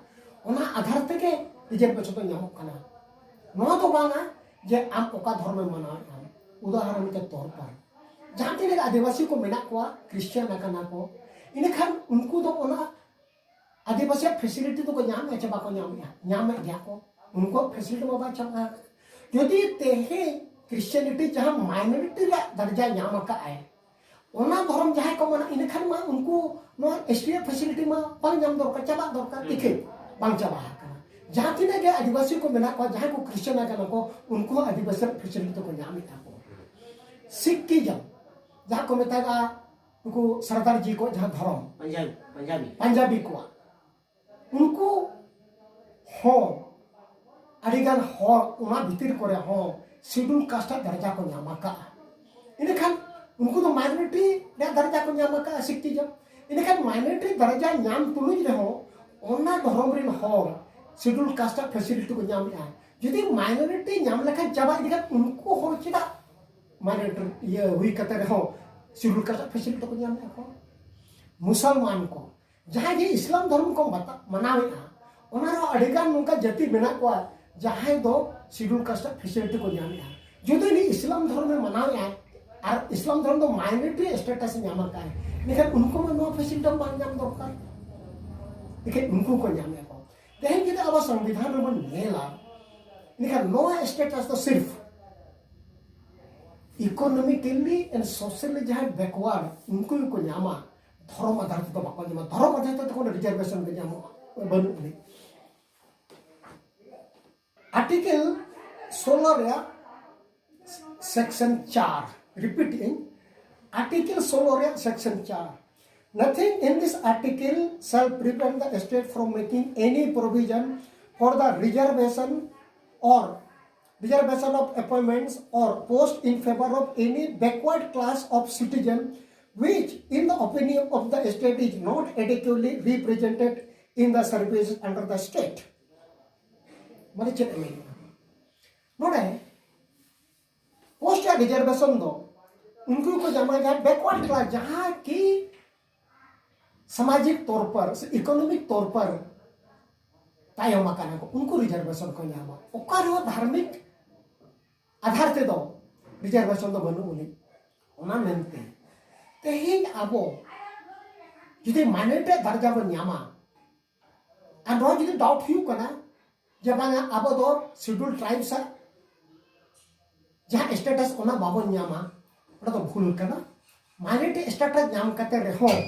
ᱚᱱᱟ ᱟᱫᱷᱟᱨ ᱛᱮᱜᱮ ᱨᱤᱡᱟᱨᱵᱷᱮᱥᱚᱱ ᱫᱚ ᱧᱟᱢᱚᱜ ᱠᱟᱱᱟ᱾ ᱱᱚᱣᱟ ᱫᱚ ᱵᱟᱝᱟ ᱡᱮ ᱟᱢ ᱚᱠᱟ ᱫᱷᱚᱨᱚᱢᱮᱢ ᱢᱟᱱᱟᱣᱮᱫᱼᱟ᱾ ᱩᱫᱟᱦᱚᱨᱚᱱ ᱛᱮ ᱛᱚᱨ ᱯᱟᱨ ᱡᱟᱦᱟᱸ ᱛᱤᱱᱟᱹᱜ ᱟᱹᱫᱤᱵᱟᱹᱥᱤ ᱠᱚ ᱢᱮᱱᱟᱜ ᱠᱚᱣᱟ, ᱠᱷᱨᱤᱥᱪᱟᱱ ᱟᱠᱟᱱᱟ ᱠᱚ, ᱤᱱᱟᱹᱠᱷᱟᱱ ᱩᱱᱠᱩ ᱫᱚ ᱚᱱᱟ ᱟᱹᱫᱤᱵᱟᱹᱥᱤᱭᱟᱜ ᱯᱷᱮᱥᱤᱞᱤᱴᱤ ᱫᱚᱠᱚ ᱧᱟᱢᱮᱫᱼᱟ ᱪᱮ ᱵᱟᱠᱚ ᱧᱟᱢᱮᱫᱼᱟ? ᱧᱟᱢᱮᱫ ᱜᱮᱭᱟ ᱠᱚ, ᱩᱱᱠᱩᱣᱟᱜ ᱯᱷᱮᱥᱤᱞᱤᱴᱤ ᱢᱟ ᱵᱟᱭ ᱪᱟᱵᱟ ᱟᱠᱟᱱᱟ᱾ ᱡᱩᱫᱤ ᱛᱮᱦᱮᱧ ᱠᱷᱨᱤᱥᱪᱟᱱᱤᱴᱤ ᱡᱟᱦᱟᱸ ᱢᱟᱭᱱᱚᱨᱤᱴᱤ ᱨᱮᱭᱟᱜ ᱫᱟᱨᱡᱟ ᱧᱟᱢ ᱟᱠᱟᱫ ᱟᱭ, ᱚᱱᱟ ᱫᱷᱚᱨᱚᱢ ᱡᱟᱦᱟᱸᱭ ᱠᱚ ᱢᱟᱱᱟᱣ, ᱤᱱᱟᱹᱠᱷᱟᱱ ᱢᱟ ᱩᱱᱠᱩ ᱱᱚᱣᱟ ᱮᱥ ᱴᱤ ᱨᱮᱭᱟᱜ ᱯᱷᱮᱥᱤᱞᱤᱴᱤ ᱢᱟ ᱵᱟᱝ ᱧᱟᱢ ᱫᱚᱨᱠᱟᱨ, ᱪᱟᱵᱟᱜ ᱫᱚᱨᱠᱟᱨ, ᱤᱠᱷᱟᱹ ᱵᱟᱝ ᱪᱟᱵᱟ ᱟᱠᱟᱱᱟ᱾ ᱡᱟᱦᱟᱸ ᱛᱤᱱᱟᱹᱜ ᱜᱮ ᱟᱹᱫᱤᱵᱟᱹᱥᱤ ᱠᱚ ᱢᱮᱱᱟᱜ ᱠᱚᱣᱟ, ᱡᱟᱦᱟᱸᱭ ᱠᱚ ᱠᱷᱨᱤᱥᱪᱟᱱ ᱟᱠᱟᱱᱟ ᱠᱚ, ᱩᱱᱠᱩ ᱦᱚᱸ ᱟᱹᱫᱤᱵᱟᱹᱥᱤ ᱨᱮᱭᱟᱜ ᱯᱷᱮᱥᱤᱞᱤᱴᱤ ᱫᱚᱠᱚ ᱧᱟᱢᱮᱫᱼᱟ ᱠᱚ᱾ ᱥᱤᱠᱷᱤᱡᱚᱢ, ᱡᱟᱦᱟᱸ ᱠᱚ ᱢᱮᱛᱟᱜᱼᱟ ᱱᱩᱠᱩ ᱥᱟᱨᱫᱟᱨ ᱡᱤ ᱠᱚ ᱡᱟᱦᱟᱸ ᱫᱷᱚᱨᱚᱢ, ᱯᱟᱧᱡᱟᱵᱤ ᱯᱟᱧᱡᱟᱵᱤ ᱯᱟᱧᱡᱟᱵᱤ ᱠᱚᱣᱟᱜ, ᱩᱱᱠᱩ ᱦᱚᱸ ᱟᱹᱰᱤᱜᱟᱱ ᱦᱚᱲ ᱚᱱᱟ ᱵᱷᱤᱛᱤᱨ ᱠᱚᱨᱮ ᱦᱚᱸ ᱥᱤᱰᱩᱞ ᱠᱟᱥᱴ ᱟᱜ ᱫᱟᱨᱡᱟ ᱠᱚ ᱧᱟᱢ ᱟᱠᱟᱫᱼᱟ᱾ ᱤᱱᱟᱹᱠᱷᱟᱱ ᱩᱱᱠᱩ ᱫᱚ ᱢᱟᱭᱱᱚᱨᱤᱴᱤ ᱨᱮᱭᱟᱜ ᱫᱟᱨᱡᱟ ᱠᱚ ᱧᱟᱢ ᱟᱠᱟᱫᱼᱟ, ᱥᱤᱠᱷᱛᱤᱡᱚᱢ᱾ ᱤᱱᱟᱹᱠᱷᱟᱱ ᱢᱟᱭᱱᱚᱨᱤᱴᱤ ᱫᱟᱨᱡᱟ ᱧᱟᱢ ᱛᱩᱞᱩᱡ ᱨᱮᱦᱚᱸ ᱚᱱᱟ ᱫᱷᱚᱨᱚᱢ ᱨᱮᱱ ᱦᱚᱲ ᱥᱤᱰᱩᱞ ᱠᱟᱥᱴ ᱟᱜ ᱯᱷᱮᱥᱤᱞᱤᱴᱤ ᱠᱚ ᱧᱟᱢᱮᱫᱼᱟ᱾ ᱡᱩᱫᱤ ᱢᱟᱭᱱᱚᱨᱤᱴᱤ ᱧᱟᱢ ᱞᱮᱠᱷᱟᱱ ᱪᱟᱵᱟ ᱤᱫᱤ ᱠᱷᱟᱱ ᱩᱱᱠᱩ ᱦᱚᱲ ᱪᱮᱫᱟᱜ ᱢᱟᱭᱱᱚᱨᱤᱴᱤ ᱤᱭᱟᱹ ᱦᱩᱭ ᱠᱟᱛᱮ ᱨᱮᱦᱚᱸ ᱥᱤᱰᱩᱞ ᱠᱟᱥᱴ ᱟᱜ ᱯᱷᱮᱥᱤᱞᱤᱴᱤ ᱠᱚ ᱧᱟᱢᱮᱫᱼᱟ ᱠᱚ? ᱢᱩᱥᱚᱞᱢᱟᱱ ᱠᱚ, ᱡᱟᱦᱟᱸᱭ ᱡᱮ ᱤᱥᱞᱟᱢ ᱫᱷᱚᱨᱚᱢ ᱠᱚ ᱵᱟᱛᱟ-, ᱢᱟᱱᱟᱣᱮᱫᱼᱟ, ᱚᱱᱟ ᱨᱮᱦᱚᱸ ᱟᱹᱰᱤᱜᱟᱱ ᱱᱚᱝᱠᱟ ᱡᱟᱹᱛᱤ ᱢᱮᱱᱟᱜ ᱠᱚᱣᱟ ᱡᱟᱦᱟᱸᱭ ᱫᱚ ᱥᱤᱰᱩᱞ ᱠᱟᱥᱴ ᱯᱷᱮᱥᱤᱞᱤᱴᱤ ᱠᱚ ᱧᱟᱢᱮᱫᱼᱟ᱾ ᱡᱩᱫᱤ ᱩᱱᱤ ᱤᱥᱞᱟᱢ ᱫᱷᱚᱨᱚᱢᱮ ᱢᱟᱱᱟᱣᱮᱫᱼᱟ ᱟᱨ ᱤᱥᱞᱟᱢ ᱫᱷᱚᱨᱚᱢ ᱫᱚ ᱢᱟᱭᱱᱚᱨᱤᱴᱤ ᱥᱴᱮᱴᱟᱥ ᱮ ᱧᱟᱢ ᱟᱠᱟᱫ, ᱮᱱᱠᱷᱟᱱ ᱩᱱᱠᱩ ᱢᱟ ᱱᱚᱣᱟ ᱯᱷᱮᱥᱤᱞᱤᱴᱤ ᱵᱟᱝ ᱧᱟᱢ ᱫᱚᱨᱠᱟᱨ, ᱮᱱᱠᱷᱟᱱ ᱩᱱᱠᱩ ᱠᱚ ᱧᱟᱢᱮᱫᱼᱟ ᱠᱚ᱾ ᱛᱮᱦᱮᱧ ᱡᱩᱫᱤ ᱟᱵᱚ ᱥᱚᱝᱵᱤᱫᱷᱟᱱ ᱨᱮᱵᱚᱱ ᱧᱮᱞᱟ, ᱮᱱᱠᱷᱟᱱ ᱱᱚᱣᱟ ᱥᱴᱮᱴᱟᱥ ᱫᱚ ᱥᱤᱨᱯᱷ economically and socially ᱡᱟᱦᱟᱸᱭ backward, ᱩᱱᱠᱩ ᱜᱮᱠᱚ ᱧᱟᱢᱟ᱾ ᱫᱷᱚᱨᱚᱢ ᱟᱫᱷᱟᱨ ᱛᱮᱫᱚ ᱵᱟᱠᱚ ᱧᱟᱢᱟ᱾ ᱫᱷᱚᱨᱚᱢ ᱟᱫᱷᱟᱨ ᱛᱮᱫᱚ ᱠᱳᱱᱳ ᱨᱤᱡᱟᱨᱵᱷᱮᱥᱚᱱ ᱜᱮ ᱧᱟᱢᱚᱜᱼᱟ, ᱵᱟᱹᱱᱩᱜ ᱟᱹᱱᱤᱡ᱾ ᱟᱨᱴᱤᱠᱮᱞ ᱥᱳᱞᱳ ᱨᱮᱭᱟᱜ ᱥᱮᱠᱥᱚᱱ ᱪᱟᱨ, ᱨᱤᱯᱤᱴ ᱟᱹᱧ, ᱟᱨᱴᱤᱠᱮᱞ ᱥᱳᱞᱳ ᱨᱮᱭᱟᱜ ᱥᱮᱠᱥᱚᱱ ᱪᱟᱨ, nothing in this article shall prevent the state from making any provision for the reservation or reservation of appointments or post in favor of any backward class of citizen which, in the opinion of the state, is not adequately represented in the services under the state. ᱢᱟᱱᱮ ᱪᱮᱫ ᱮ ᱢᱮᱱᱟ ᱱᱚᱰᱮ? Post ᱨᱮᱭᱟᱜ reservation ᱫᱚ ᱩᱱᱠᱩ ᱠᱚ ᱧᱟᱢᱟ ᱡᱟᱦᱟᱸ ᱵᱮᱠᱣᱟᱨᱰ ᱠᱞᱟᱥ, ᱡᱟᱦᱟᱸ ᱠᱤ ᱥᱟᱢᱟᱡᱤᱠ ᱛᱚᱨ ᱯᱚᱨ ᱥᱮ ᱤᱠᱳᱱᱚᱢᱤᱠ ᱛᱚᱨ ᱯᱚᱨ ᱛᱟᱭᱚᱢ ᱟᱠᱟᱱᱟ ᱠᱚ, ᱩᱱᱠᱩ ᱨᱤᱡᱟᱨᱵᱷᱮᱥᱚᱱ ᱠᱚ ᱧᱟᱢᱟ᱾ ᱚᱠᱟ ᱨᱮᱦᱚᱸ ᱫᱷᱟᱨᱢᱤᱠ ᱟᱫᱷᱟᱨ ᱛᱮᱫᱚ ᱨᱤᱡᱟᱨᱵᱷᱮᱥᱚᱱ ᱫᱚ ᱵᱟᱹᱱᱩᱜ ᱟᱹᱱᱤᱡ᱾ ᱚᱱᱟ ᱢᱮᱱᱛᱮ ᱛᱮᱦᱮᱧ ᱟᱵᱚ ᱡᱩᱫᱤ ᱢᱟᱭᱱᱚᱨᱤᱴᱤ ᱫᱟᱨᱡᱟ ᱵᱚᱱ ᱧᱟᱢᱟ, ᱟᱨ ᱱᱚᱣᱟ ᱡᱩᱫᱤ ᱰᱟᱣᱩᱴ ᱦᱩᱭᱩᱜ ᱠᱟᱱᱟ ᱡᱮ ᱵᱟᱝᱟ ᱟᱵᱚ ᱫᱚ ᱥᱤᱰᱩᱞ ᱴᱨᱟᱭᱤᱵᱥ ᱟᱜ ᱡᱟᱦᱟᱸ ᱥᱴᱮᱴᱟᱥ ᱚᱱᱟ ᱵᱟᱵᱚᱱ ᱧᱟᱢᱟ, ᱚᱱᱟ ᱫᱚ ᱵᱷᱩᱞ ᱠᱟᱱᱟ᱾ ᱢᱟᱭᱱᱚᱨᱤᱴᱤ ᱥᱴᱮᱴᱟᱥ ᱧᱟᱢ ᱠᱟᱛᱮ ᱨᱮᱦᱚᱸ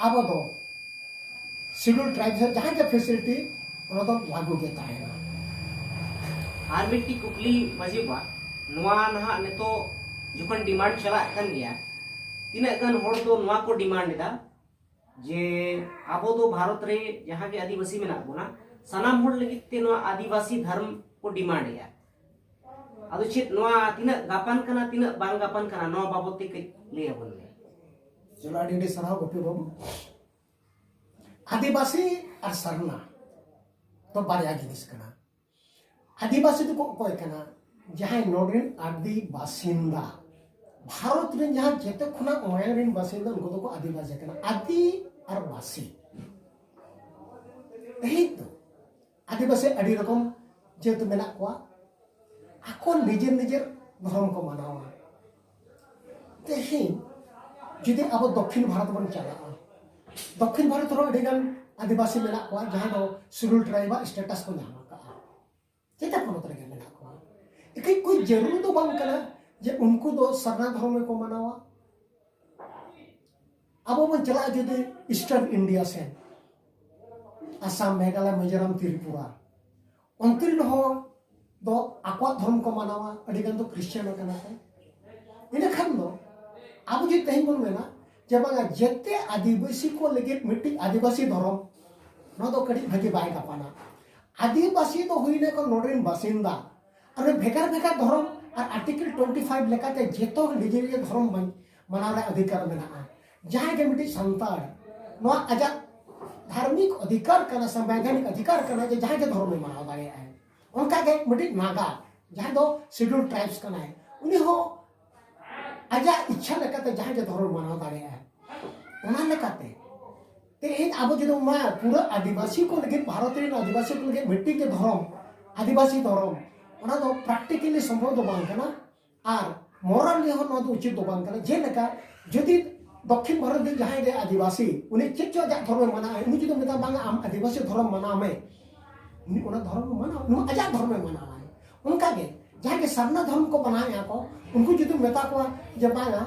ᱟᱵᱚ ᱫᱚ ᱥᱤᱰᱩᱞ ᱴᱨᱟᱭᱤᱵᱥ ᱨᱮ ᱡᱟᱦᱟᱸ ᱜᱮ ᱯᱷᱮᱥᱤᱞᱤᱴᱤ, ᱚᱱᱟ ᱫᱚ ᱞᱟᱹᱜᱩ ᱜᱮ ᱛᱟᱦᱮᱱᱟ᱾ ᱟᱨ ᱢᱤᱫᱴᱤᱡ ᱠᱩᱠᱞᱤ ᱢᱟᱹᱡᱷᱤ ᱵᱟᱵᱟ, ᱱᱚᱣᱟ ᱱᱟᱦᱟᱜ ᱱᱤᱛᱚᱜ ᱡᱚᱠᱷᱚᱱ ᱰᱤᱢᱟᱱᱰ ᱪᱟᱞᱟᱜ ᱠᱟᱱ ᱜᱮᱭᱟ, ᱛᱤᱱᱟᱹᱜ ᱜᱟᱱ ᱦᱚᱲ ᱫᱚ ᱱᱚᱣᱟ ᱠᱚ ᱰᱤᱢᱟᱱᱰ ᱮᱫᱟ ᱡᱮ ᱟᱵᱚ ᱫᱚ ᱵᱷᱟᱨᱚᱛ ᱨᱮ ᱡᱟᱦᱟᱸ ᱜᱮ ᱟᱹᱫᱤᱵᱟᱹᱥᱤ ᱢᱮᱱᱟᱜ ᱵᱚᱱᱟ, ᱥᱟᱱᱟᱢ ᱦᱚᱲ ᱞᱟᱹᱜᱤᱫ ᱛᱮ ᱱᱚᱣᱟ ᱟᱹᱫᱤᱵᱟᱹᱥᱤ ᱫᱷᱚᱨᱢ ᱠᱚ ᱰᱤᱢᱟᱱᱰ ᱮᱜᱼᱟ᱾ ᱟᱫᱚ ᱪᱮᱫ ᱱᱚᱣᱟ ᱛᱤᱱᱟᱹᱜ ᱜᱟᱯᱟᱱ ᱠᱟᱱᱟ, ᱛᱤᱱᱟᱹᱜ ᱵᱟᱝ ᱜᱟᱯᱟᱱ ᱠᱟᱱᱟ, ᱱᱚᱣᱟ ᱵᱟᱵᱚᱫ ᱛᱮ ᱠᱟᱹᱡ ᱞᱟᱹᱭ ᱟᱵᱚᱱ ᱢᱮ᱾ ᱪᱚᱞᱚ, ᱟᱹᱰᱤ ᱟᱹᱰᱤ ᱥᱟᱨᱦᱟᱣ ᱜᱳᱯᱤ ᱵᱟᱹᱵᱩ᱾ ᱟᱹᱫᱤᱵᱟᱹᱥᱤ ᱟᱨ ᱥᱟᱨᱱᱟ ᱫᱚ ᱵᱟᱨᱭᱟ ᱡᱤᱱᱤᱥ ᱠᱟᱱᱟ᱾ ᱟᱹᱫᱤᱵᱟᱹᱥᱤ ᱫᱚᱠᱚ ᱚᱠᱚᱭ ᱠᱟᱱᱟ? ᱡᱟᱦᱟᱸᱭ ᱱᱚᱰᱮ ᱨᱮᱱ ᱟᱹᱫᱤ ᱵᱟᱥᱤᱱᱫᱟ, ᱵᱷᱟᱨᱚᱛ ᱨᱮᱱ ᱡᱟᱦᱟᱸ ᱡᱮᱛᱮ ᱠᱷᱚᱱᱟᱜ ᱢᱟᱭᱟᱝ ᱨᱮᱱ ᱵᱟᱥᱤᱱᱫᱟ, ᱩᱱᱠᱩ ᱫᱚᱠᱚ ᱟᱹᱫᱤᱵᱟᱹᱥᱤ ᱠᱟᱱᱟ᱾ ᱟᱹᱫᱤ ᱟᱨ ᱵᱟᱹᱥᱤ, ᱛᱮᱦᱮᱧ ᱫᱚ ᱟᱹᱫᱤᱵᱟᱹᱥᱤ ᱟᱹᱰᱤ ᱨᱚᱠᱚᱢ ᱡᱟᱹᱛ ᱢᱮᱱᱟᱜ ᱠᱚᱣᱟ, ᱟᱠᱚ ᱱᱤᱡᱮᱨ ᱱᱤᱡᱮᱨ ᱫᱷᱚᱨᱚᱢ ᱠᱚ ᱢᱟᱱᱟᱣᱟ᱾ ᱛᱮᱦᱮᱧ ᱡᱩᱫᱤ ᱟᱵᱚ ᱫᱚᱠᱠᱷᱤᱱ ᱵᱷᱟᱨᱚᱛ ᱵᱚᱱ ᱪᱟᱞᱟᱜᱼᱟ, ᱫᱚᱠᱠᱷᱤᱱ ᱵᱷᱟᱨᱚᱛ ᱨᱮᱦᱚᱸ ᱟᱹᱰᱤ ᱜᱟᱱ ᱟᱹᱫᱤᱵᱟᱹᱥᱤ ᱢᱮᱱᱟᱜ ᱠᱚᱣᱟ, ᱡᱟᱦᱟᱸ ᱫᱚ ᱥᱤᱰᱩᱞ ᱴᱨᱟᱭᱤᱵᱟᱜ ᱥᱴᱮᱴᱟᱥ ᱠᱚ ᱧᱟᱢ ᱟᱠᱟᱫᱼᱟ, ᱡᱮᱛᱮ ᱯᱚᱱᱚᱛ ᱨᱮᱜᱮ ᱢᱮᱱᱟᱜ ᱠᱚᱣᱟ᱾ ᱮᱠᱟᱭ ᱠᱚ ᱡᱟᱹᱨᱩᱲ ᱫᱚ ᱵᱟᱝ ᱠᱟᱱᱟ ᱡᱮ ᱩᱱᱠᱩ ᱫᱚ ᱥᱟᱨᱱᱟ ᱫᱷᱚᱨᱚᱢ ᱜᱮᱠᱚ ᱢᱟᱱᱟᱣᱟ᱾ ᱟᱵᱚ ᱵᱚᱱ ᱪᱟᱞᱟᱜᱼᱟ ᱡᱩᱫᱤ ᱤᱥᱴᱟᱨᱱ ᱤᱱᱰᱤᱭᱟ ᱥᱮᱱ, ᱟᱥᱟᱢ, ᱢᱮᱜᱷᱟᱞᱚᱭ, ᱢᱤᱡᱳᱨᱟᱢ, ᱛᱨᱤᱯᱩᱨᱟ, ᱚᱱᱛᱮ ᱨᱮᱱ ᱦᱚᱲ ᱫᱚ ᱟᱠᱚᱣᱟᱜ ᱫᱷᱚᱨᱚᱢ ᱠᱚ ᱢᱟᱱᱟᱣᱟ, ᱟᱹᱰᱤ ᱜᱟᱱ ᱫᱚ ᱠᱷᱨᱤᱥᱪᱟᱱ ᱠᱟᱱᱟ ᱠᱚ᱾ ᱤᱱᱟᱹ ᱠᱷᱟᱱ ᱫᱚ ᱟᱵᱚ ᱡᱩᱫᱤ ᱛᱮᱦᱮᱧ ᱵᱚᱱ ᱢᱮᱱᱟ ᱡᱮ ᱵᱟᱝᱟ ᱡᱮᱛᱮ ᱟᱹᱫᱤᱵᱟᱹᱥᱤ ᱠᱚ ᱞᱟᱹᱜᱤᱫ ᱢᱤᱫᱴᱤᱡ ᱟᱹᱫᱤᱵᱟᱹᱥᱤ ᱫᱷᱚᱨᱚᱢ, ᱱᱚᱣᱟ ᱫᱚ ᱠᱟᱹᱴᱤᱡ ᱵᱷᱟᱹᱜᱤ ᱵᱟᱭ ᱜᱟᱯᱟᱱᱟ᱾ ᱟᱹᱫᱤᱵᱟᱹᱥᱤ ᱫᱚ ᱦᱩᱭᱱᱟ ᱠᱚ ᱱᱚᱰᱮ ᱨᱮᱱ ᱵᱟᱥᱤᱱᱫᱟ, ᱟᱨ ᱵᱷᱮᱜᱟᱨ ᱵᱷᱮᱜᱟᱨ ᱫᱷᱚᱨᱚᱢ ᱟᱨ ᱟᱨᱴᱤᱠᱮᱞ ᱴᱩᱭᱮᱱᱴᱤ ᱯᱷᱟᱭᱤᱵᱷ ᱞᱮᱠᱟᱛᱮ ᱡᱚᱛᱚ ᱱᱤᱡᱮ ᱱᱤᱡᱮ ᱫᱷᱚᱨᱚᱢ ᱢᱟᱱ-, ᱢᱟᱱᱟᱣ ᱨᱮᱭᱟᱜ ᱚᱫᱷᱤᱠᱟᱨ ᱢᱮᱱᱟᱜᱼᱟ᱾ ᱡᱟᱦᱟᱸᱭ ᱜᱮ ᱢᱤᱫᱴᱤᱡ ᱥᱟᱱᱛᱟᱲ ᱱᱚᱣᱟ ᱟᱡᱟᱜ ᱫᱷᱟᱨᱢᱤᱠ ᱚᱫᱷᱤᱠᱟᱨ ᱠᱟᱱᱟ, ᱥᱟᱝᱵᱤᱫᱷᱟᱱᱤᱠ ᱚᱫᱷᱤᱠᱟᱨ ᱠᱟᱱᱟ ᱡᱮ ᱡᱟᱦᱟᱸᱭ ᱜᱮ ᱫᱷᱚᱨᱚᱢᱮ ᱢᱟᱱᱟᱣ ᱫᱟᱲᱮᱭᱟᱜᱼᱟᱭ᱾ ᱚᱱᱠᱟᱜᱮ ᱢᱤᱫᱴᱤᱡ ᱱᱟᱜᱟ, ᱡᱟᱦᱟᱸᱭ ᱫᱚ ᱥᱤᱰᱩᱞ ᱴᱨᱟᱭᱤᱵᱥ ᱠᱟᱱᱟᱭ, ᱩᱱᱤ ᱦᱚᱸ ᱟᱡᱟᱜ ᱤᱪᱪᱷᱟ ᱞᱮᱠᱟᱛᱮ ᱡᱟᱦᱟᱸᱭ ᱜᱮ ᱫᱷᱚᱨᱚᱢᱮ ᱢᱟᱱᱟᱣ ᱫᱟᱲᱮᱭᱟᱜᱼᱟᱭ᱾ ᱚᱱᱟ ᱞᱮᱠᱟᱛᱮ ᱛᱮᱦᱮᱧ ᱟᱵᱚ ᱡᱩᱫᱤ ᱚᱱᱟ ᱯᱩᱨᱟᱹ ᱟᱹᱫᱤᱵᱟᱹᱥᱤ ᱠᱚ ᱞᱟᱹᱜᱤᱫ, ᱵᱷᱟᱨᱚᱛ ᱨᱮᱱ ᱟᱹᱫᱤᱵᱟᱹᱥᱤ ᱠᱚ ᱞᱟᱹᱜᱤᱫ ᱢᱤᱫᱴᱤᱡ ᱜᱮ ᱫᱷᱚᱨᱚᱢ, ᱟᱹᱫᱤᱵᱟᱹᱥᱤ ᱫᱷᱚᱨᱚᱢ, ᱚᱱᱟ ᱫᱚ ᱯᱨᱮᱠᱴᱤᱠᱮᱞᱤ ᱥᱚᱢᱵᱷᱚᱵ ᱫᱚ ᱵᱟᱝ ᱠᱟᱱᱟ᱾ ᱟᱨ ᱢᱚᱨᱟᱞᱤ ᱦᱚᱸ ᱱᱚᱣᱟ ᱫᱚ ᱩᱪᱤᱛ ᱫᱚ ᱵᱟᱝ ᱠᱟᱱᱟ᱾ ᱡᱮᱞᱮᱠᱟ ᱡᱩᱫᱤ ᱫᱚᱠᱠᱷᱤᱱ ᱵᱷᱟᱨᱚᱛ ᱨᱮᱱ ᱡᱟᱦᱟᱸᱭ ᱜᱮ ᱟᱹᱫᱤᱵᱟᱹᱥᱤ, ᱩᱱᱤ ᱪᱮᱫ ᱪᱚ ᱟᱡᱟᱜ ᱫᱷᱚᱨᱚᱢᱮ ᱢᱟᱱᱟᱣᱟ, ᱩᱱᱤ ᱡᱩᱫᱤ ᱢᱮᱛᱟᱭᱟ, "ᱵᱟᱝᱟ, ᱟᱢ ᱟᱹᱫᱤᱵᱟᱹᱥᱤ ᱫᱷᱚᱨᱚᱢ ᱢᱟᱱᱟᱣ ᱢᱮ", ᱩᱱᱤ ᱚᱱᱟ ᱫᱷᱚᱨᱚᱢ ᱢᱟᱱᱟᱣ, ᱩᱱᱤ ᱟᱡᱟᱜ ᱫᱷᱚᱨᱚᱢᱮ ᱢᱟᱱᱟᱣᱟᱭ᱾ ᱚᱱᱠᱟᱜᱮ ᱡᱟᱦᱟᱸᱭ ᱜᱮ ᱥᱟᱨᱱᱟ ᱫᱷᱚᱨᱚᱢ ᱠᱚ ᱢᱟᱱᱟᱣᱮᱫᱼᱟ ᱠᱚ, ᱩᱱᱠᱩ ᱡᱩᱫᱤ ᱢᱮᱛᱟ ᱠᱚᱣᱟ ᱡᱮ, "ᱵᱟᱝᱟ,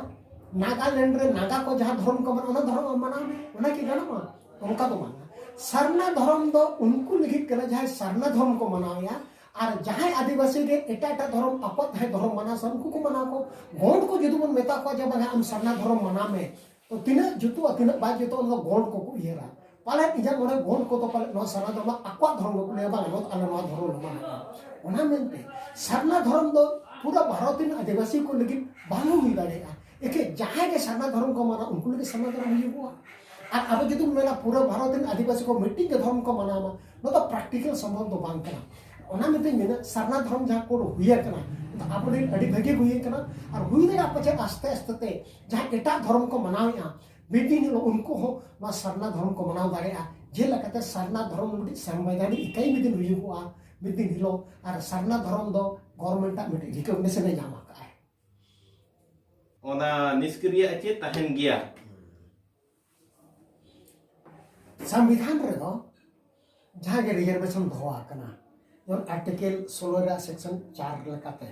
ᱱᱟᱜᱟᱞᱮᱱᱰ ᱨᱮ ᱱᱟᱜᱟ ᱠᱚ ᱡᱟᱦᱟᱸ ᱫᱷᱚᱨᱚᱢ ᱠᱚ ᱢᱟᱱᱟᱣᱟ, ᱚᱱᱟ ᱫᱷᱚᱨᱚᱢ ᱟᱢ ᱢᱟᱱᱟᱣ ᱢᱮ", ᱚᱱᱟ ᱠᱤ ᱜᱟᱱᱚᱜᱼᱟ? ᱚᱱᱠᱟ ᱫᱚ ᱵᱟᱝᱟ᱾ ᱥᱟᱨᱱᱟ ᱫᱷᱚᱨᱚᱢ ᱫᱚ ᱩᱱᱠᱩ ᱞᱟᱹᱜᱤᱫ ᱠᱟᱱᱟ ᱡᱟᱦᱟᱸᱭ ᱥᱟᱨᱱᱟ ᱫᱷᱚᱨᱚᱢ ᱠᱚ ᱢᱟᱱᱟᱣᱮᱫᱼᱟ, ᱟᱨ ᱡᱟᱦᱟᱸᱭ ᱟᱹᱫᱤᱵᱟᱹᱥᱤ ᱜᱮ ᱮᱴᱟᱜ ᱮᱴᱟᱜ ᱫᱷᱚᱨᱚᱢ, ᱟᱠᱚᱣᱟᱜ ᱡᱟᱦᱟᱸᱭ ᱫᱷᱚᱨᱚᱢ ᱢᱟᱱᱟᱣ ᱥᱟᱱᱟ ᱩᱱᱠᱩ ᱠᱚ ᱢᱟᱱᱟᱣ ᱠᱚ᱾ ᱜᱚᱸᱰ ᱠᱚ ᱡᱩᱫᱤ ᱵᱚᱱ ᱢᱮᱛᱟ ᱠᱚᱣᱟ ᱡᱮ, "ᱵᱟᱝᱟ, ᱟᱢ ᱥᱟᱨᱱᱟ ᱫᱷᱚᱨᱚᱢ ᱢᱟᱱᱟᱣ ᱢᱮ", ᱛᱚ ᱛᱤᱱᱟᱹᱜ ᱡᱩᱛᱩᱜᱼᱟ, ᱛᱤᱱᱟᱹᱜ ᱵᱟᱭ ᱡᱩᱛᱩᱜᱼᱟ, ᱚᱱᱟ ᱫᱚ ᱜᱚᱰ ᱠᱚᱠᱚ ᱩᱭᱦᱟᱹᱨᱟ᱾ ᱯᱟᱞᱮᱫ ᱤᱧᱟᱹᱜ ᱢᱚᱱᱮ ᱜᱚᱰ ᱠᱚᱫᱚ ᱯᱟᱞᱮᱫ ᱱᱚᱣᱟ ᱥᱟᱨᱱᱟ ᱫᱷᱚᱨᱚᱢ ᱵᱟᱠᱚ ᱞᱟᱹᱭᱟ, ᱵᱟᱝ, ᱱᱚᱣᱟ ᱫᱚ ᱟᱞᱮ ᱱᱚᱣᱟ ᱫᱷᱚᱨᱚᱢ ᱞᱮ ᱢᱟᱱᱟᱣᱟ᱾ ᱚᱱᱟ ᱢᱮᱱᱛᱮ ᱥᱟᱨᱱᱟ ᱫᱷᱚᱨᱚᱢ ᱫᱚ ᱯᱩᱨᱟᱹ ᱵᱷᱟᱨᱚᱛ ᱨᱮᱱ ᱟᱹᱫᱤᱵᱟᱹᱥᱤ ᱠᱚ ᱞᱟᱹᱜᱤᱫ ᱵᱟᱝ ᱦᱚᱸ ᱦᱩᱭ ᱫᱟᱲᱮᱭᱟᱜᱼᱟ᱾ ᱮᱠᱮ ᱡᱟᱦᱟᱸᱭ ᱜᱮ ᱥᱟᱨᱱᱟ ᱫᱷᱚᱨᱚᱢ ᱠᱚ ᱢᱟᱱᱟᱣᱟ, ᱩᱱᱠᱩ ᱞᱟᱹᱜᱤᱫ ᱥᱟᱨᱱᱟ ᱫᱷᱚᱨᱚᱢ ᱦᱩᱭᱩᱜᱚᱜᱼᱟ᱾ ᱟᱨ ᱟᱵᱚ ᱡᱩᱫᱤ ᱵᱚᱱ ᱢᱮᱱᱟ ᱯᱩᱨᱟᱹ ᱵᱷᱟᱨᱚᱛ ᱨᱮᱱ ᱟᱹᱫᱤᱵᱟᱹᱥᱤ ᱠᱚ ᱢᱤᱫᱴᱤᱡ ᱜᱮ ᱫᱷᱚᱨᱚᱢ ᱠᱚ ᱢᱟᱱᱟᱣᱟ, ᱱᱚᱣᱟ ᱫᱚ ᱯᱨᱮᱠᱴᱤᱠᱮᱞ ᱥᱚᱢᱵᱷᱚᱵ ᱫᱚ ᱵᱟᱝ ᱠᱟᱱᱟ᱾ ᱚᱱᱟ ᱢᱮᱱᱛᱮᱧ ᱢᱮᱱᱟ, ᱥᱟᱨᱱᱟ ᱫᱷᱚᱨᱚᱢ ᱡᱟᱦᱟᱸ ᱠᱳᱰ ᱦᱩᱭ ᱟᱠᱟᱱᱟ, ᱟᱵᱚ ᱞᱟᱹᱜᱤᱫ ᱟᱹᱰᱤ ᱵᱷᱟᱹᱜᱤ ᱦᱩᱭ ᱟᱠᱟᱱᱟ᱾ ᱟᱨ ᱦᱩᱭ ᱫᱟᱲᱮᱭᱟᱜᱼᱟ ᱯᱟᱪᱮᱫ ᱟᱥᱛᱮ ᱟᱥᱛᱮ ᱛᱮ ᱡᱟᱦᱟᱸ ᱮᱴᱟᱜ ᱫᱷᱚᱨᱚᱢ ᱠᱚ ᱢᱟᱱᱟᱣᱮᱫᱼᱟ, ᱢᱤᱫ ᱫᱤᱱ ᱦᱤᱞᱳᱜ ᱩᱱᱠᱩ ᱦᱚᱸ ᱱᱚᱣᱟ ᱥᱟᱨᱱᱟ ᱫᱷᱚᱨᱚᱢ ᱠᱚ ᱢᱟᱱᱟᱣ ᱫᱟᱲᱮᱭᱟᱜᱼᱟ᱾ ᱡᱮᱞᱮᱠᱟᱛᱮ ᱥᱟᱨᱱᱟ ᱫᱷᱚᱨᱚᱢ ᱢᱤᱫᱴᱤᱡ ᱥᱟᱝᱵᱤᱫᱷᱟᱱᱤᱠ ᱤᱠᱟᱹᱭ ᱢᱤᱫ ᱫᱤᱱ ᱦᱩᱭᱩᱜᱚᱜᱼᱟ ᱢᱤᱫ ᱫᱤᱱ ᱦᱤᱞᱳᱜ, ᱟᱨ ᱥᱟᱨᱱᱟ ᱫᱷᱚᱨᱚᱢ ᱫᱚ ᱜᱚᱵᱷᱚᱨᱱᱢᱮᱱᱴᱟᱜ ᱢᱤᱫᱴᱤᱡ ᱨᱤᱠᱚᱜᱱᱤᱥᱚᱱ ᱮ ᱧᱟᱢ ᱟᱠᱟᱫᱼᱟᱭ᱾ ᱚᱱᱟ ᱱᱤᱥᱠᱨᱤᱭᱟ ᱪᱮ ᱛᱟᱦᱮᱱ ᱜᱮᱭᱟ? ᱥᱚᱝᱵᱤᱫᱷᱟᱱ ᱨᱮᱫᱚ ᱡᱟᱦᱟᱸ ᱜᱮ ᱨᱤᱡᱟᱨᱵᱷᱮᱥᱚᱱ ᱫᱚᱦᱚ ᱟᱠᱟᱱᱟ, ᱡᱮᱢᱚᱱ ᱟᱨᱴᱤᱠᱮᱞ ᱥᱳᱞᱳ ᱨᱮᱭᱟᱜ ᱥᱮᱠᱥᱚᱱ ᱪᱟᱨ ᱞᱮᱠᱟᱛᱮ,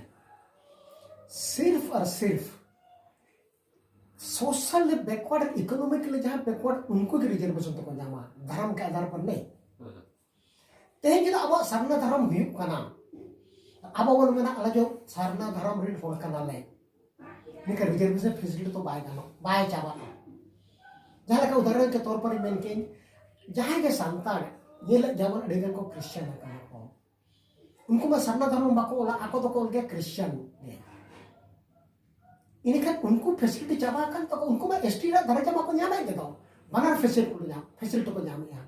ᱥᱤᱨᱯ ᱟᱨ ᱥᱤᱨᱯ ᱥᱳᱥᱟᱞ ᱵᱮᱠᱣᱟᱨᱰ, ᱤᱠᱳᱱᱚᱢᱤᱠᱟᱞᱤ ᱡᱟᱦᱟᱸ ᱵᱮᱠᱣᱟᱨᱰ, ᱩᱱᱠᱩ ᱜᱮ ᱨᱤᱡᱟᱨᱵᱷᱮᱥᱚᱱ ᱛᱮᱠᱚ ᱧᱟᱢᱟ, ᱫᱷᱚᱨᱚᱢ ᱠᱮ ᱟᱫᱷᱟᱨ ᱯᱟᱨ ᱱᱮᱭ᱾ ᱛᱮᱦᱮᱧ ᱡᱩᱫᱤ ᱟᱵᱚᱣᱟᱜ ᱥᱟᱨᱱᱟ ᱫᱷᱚᱨᱚᱢ ᱦᱩᱭᱩᱜ ᱠᱟᱱᱟ, ᱟᱵᱚ ᱵᱚᱱ ᱢᱮᱱᱟ ᱟᱞᱮ ᱫᱚ ᱥᱟᱨᱱᱟ ᱫᱷᱚᱨᱚᱢ ᱨᱮᱱ ᱦᱚᱲ ᱠᱟᱱᱟᱞᱮ, ᱱᱤᱝᱠᱟ ᱨᱤᱡᱟᱨᱵᱷᱮᱥᱚᱱ ᱯᱷᱮᱥᱤᱞᱤᱴᱤ ᱫᱚ ᱵᱟᱭ ᱜᱟᱱᱚᱜ, ᱵᱟᱭ ᱪᱟᱵᱟᱜᱼᱟ᱾ ᱡᱟᱦᱟᱸ ᱞᱮᱠᱟ ᱩᱫᱟᱦᱚᱨᱚᱱ ᱠᱮ ᱛᱚᱨ ᱯᱚᱨ ᱤᱧ ᱢᱮᱱ ᱠᱮᱫ, ᱡᱟᱦᱟᱸᱭ ᱜᱮ ᱥᱟᱱᱛᱟᱲ ᱧᱮᱞᱮᱫ ᱜᱮᱭᱟᱵᱚᱱ, ᱟᱹᱰᱤ ᱜᱟᱱ ᱠᱚ ᱠᱷᱨᱤᱥᱪᱟᱱ ᱟᱠᱟᱱᱟ ᱠᱚ᱾ ᱩᱱᱠᱩ ᱢᱟ ᱥᱟᱨᱱᱟ ᱫᱷᱚᱨᱚᱢ ᱵᱟᱠᱚ ᱚᱞᱟ, ᱟᱠᱚ ᱫᱚᱠᱚ ᱚᱞ ᱜᱮᱭᱟ ᱠᱷᱨᱤᱥᱪᱟᱱ ᱜᱮ᱾ ᱤᱱᱟᱹᱠᱷᱟᱱ ᱩᱱᱠᱩ ᱯᱷᱮᱥᱤᱞᱤᱴᱤ ᱪᱟᱵᱟ ᱟᱠᱟᱱ ᱛᱟᱠᱚ, ᱩᱱᱠᱩ ᱢᱟ ᱮᱥᱴᱤ ᱨᱮᱭᱟᱜ ᱫᱟᱨᱟᱡᱟ ᱢᱟᱠᱚ ᱧᱟᱢᱮᱫ ᱜᱮ ᱫᱚ, ᱵᱟᱱᱟᱨ ᱯᱷᱮᱥᱤᱞᱤᱴᱤ ᱠᱚ ᱧᱟᱢ, ᱯᱷᱮᱥᱤᱞᱤᱴᱤ ᱠᱚ ᱧᱟᱢᱮᱫᱼᱟ᱾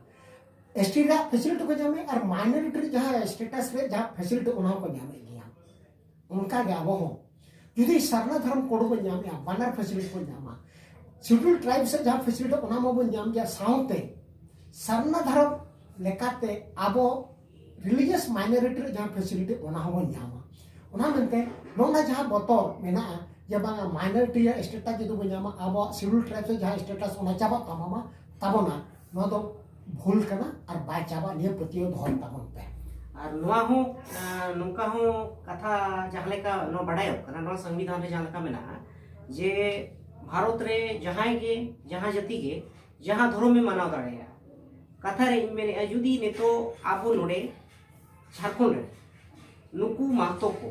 ᱮᱥᱴᱤ ᱨᱮᱭᱟᱜ ᱯᱷᱮᱥᱤᱞᱤᱴᱤ ᱠᱚ ᱧᱟᱢᱮᱫᱼᱟ ᱟᱨ ᱢᱟᱭᱱᱚᱨᱤᱴᱤ ᱨᱮ ᱡᱟᱦᱟᱸ ᱥᱴᱮᱴᱟᱥ ᱨᱮ ᱡᱟᱦᱟᱸ ᱯᱷᱮᱥᱤᱞᱤᱴᱤ, ᱚᱱᱟ ᱦᱚᱸᱠᱚ ᱧᱟᱢᱮᱫ ᱜᱮᱭᱟ᱾ ᱚᱱᱠᱟᱜᱮ ᱟᱵᱚ ᱦᱚᱸ ᱡᱩᱫᱤ ᱥᱟᱨᱱᱟ ᱫᱷᱚᱨᱚᱢ ᱠᱳᱰ ᱵᱚᱱ ᱧᱟᱢᱮᱫᱼᱟ, ᱵᱟᱱᱟᱨ ᱯᱷᱮᱥᱤᱞᱤᱴᱤ ᱵᱚᱱ ᱧᱟᱢᱟ᱾ ᱥᱤᱰᱩᱞ ᱴᱨᱟᱭᱤᱵᱥ ᱨᱮ ᱡᱟᱦᱟᱸ ᱯᱷᱮᱥᱤᱞᱤᱴᱤ, ᱚᱱᱟ ᱢᱟᱵᱚᱱ ᱧᱟᱢ ᱜᱮᱭᱟ, ᱥᱟᱶᱛᱮ ᱥᱟᱨᱱᱟ ᱫᱷᱚᱨᱚᱢ ᱞᱮᱠᱟᱛᱮ ᱟᱵᱚ ᱨᱤᱞᱤᱡᱤᱭᱟᱥ ᱢᱟᱭᱱᱚᱨᱤᱴᱤ ᱨᱮ ᱡᱟᱦᱟᱸ ᱯᱷᱮᱥᱤᱞᱤᱴᱤ, ᱚᱱᱟ ᱦᱚᱸᱵᱚᱱ ᱧᱟᱢᱟ᱾ ᱚᱱᱟ ᱢᱮᱱᱛᱮ ᱱᱚᱜᱼᱚ ᱱᱟ ᱡᱟᱦᱟᱸ ᱵᱚᱛᱚᱨ ᱢᱮᱱᱟᱜᱼᱟ ᱡᱮ ᱵᱟᱝᱟ ᱢᱟᱭᱱᱚᱨᱤᱴᱤ ᱨᱮᱭᱟᱜ ᱥᱴᱮᱴᱟᱥ ᱡᱩᱫᱤ ᱵᱚᱱ ᱧᱟᱢᱟ, ᱟᱵᱚᱣᱟᱜ ᱥᱤᱰᱩᱞ ᱴᱨᱟᱭᱤᱵᱥ ᱨᱮ ᱡᱟᱦᱟᱸ ᱥᱴᱮᱴᱟᱥ, ᱚᱱᱟ ᱪᱟᱵᱟᱜ ᱛᱟᱵᱚᱱᱟ, ᱛᱟᱵᱚᱱᱟ, ᱱᱚᱣᱟ ᱫᱚ ᱵᱷᱩᱞ ᱠᱟᱱᱟ ᱟᱨ ᱵᱟᱭ ᱪᱟᱵᱟᱜ, ᱱᱤᱭᱟᱹ ᱯᱟᱹᱛᱭᱟᱹᱣ ᱫᱚᱦᱚᱭ ᱛᱟᱵᱚᱱ ᱯᱮ᱾ ᱟᱨ ᱱᱚᱣᱟ ᱦᱚᱸ ᱟᱸ, ᱱᱚᱝᱠᱟ ᱦᱚᱸ ᱠᱟᱛᱷᱟ ᱡᱟᱦᱟᱸ ᱞᱮᱠᱟ ᱱᱚᱣᱟ ᱵᱟᱰᱟᱭᱚᱜ ᱠᱟᱱᱟ, ᱱᱚᱣᱟ ᱥᱚᱝᱵᱤᱫᱷᱟᱱ ᱨᱮ ᱡᱟᱦᱟᱸ ᱞᱮᱠᱟ ᱢᱮᱱᱟᱜᱼᱟ ᱡᱮ ᱵᱷᱟᱨᱚᱛ ᱨᱮ ᱡᱟᱦᱟᱸᱭ ᱜᱮ, ᱡᱟᱦᱟᱸ ᱡᱟᱹᱛᱤ ᱜᱮ ᱡᱟᱦᱟᱸ ᱫᱷᱚᱨᱚᱢᱮ ᱢᱟᱱᱟᱣ ᱫᱟᱲᱮᱭᱟᱜᱼᱟ᱾ ᱠᱟᱛᱷᱟ ᱨᱮ ᱤᱧ ᱢᱮᱱᱮᱫᱼᱟ, ᱡᱩᱫᱤ ᱱᱤᱛᱚᱜ ᱟᱵᱚ ᱱᱚᱰᱮ ᱡᱷᱟᱲᱠᱷᱚᱸᱰ ᱨᱮ ᱱᱩᱠᱩ ᱢᱟᱦᱛᱚ ᱠᱚ,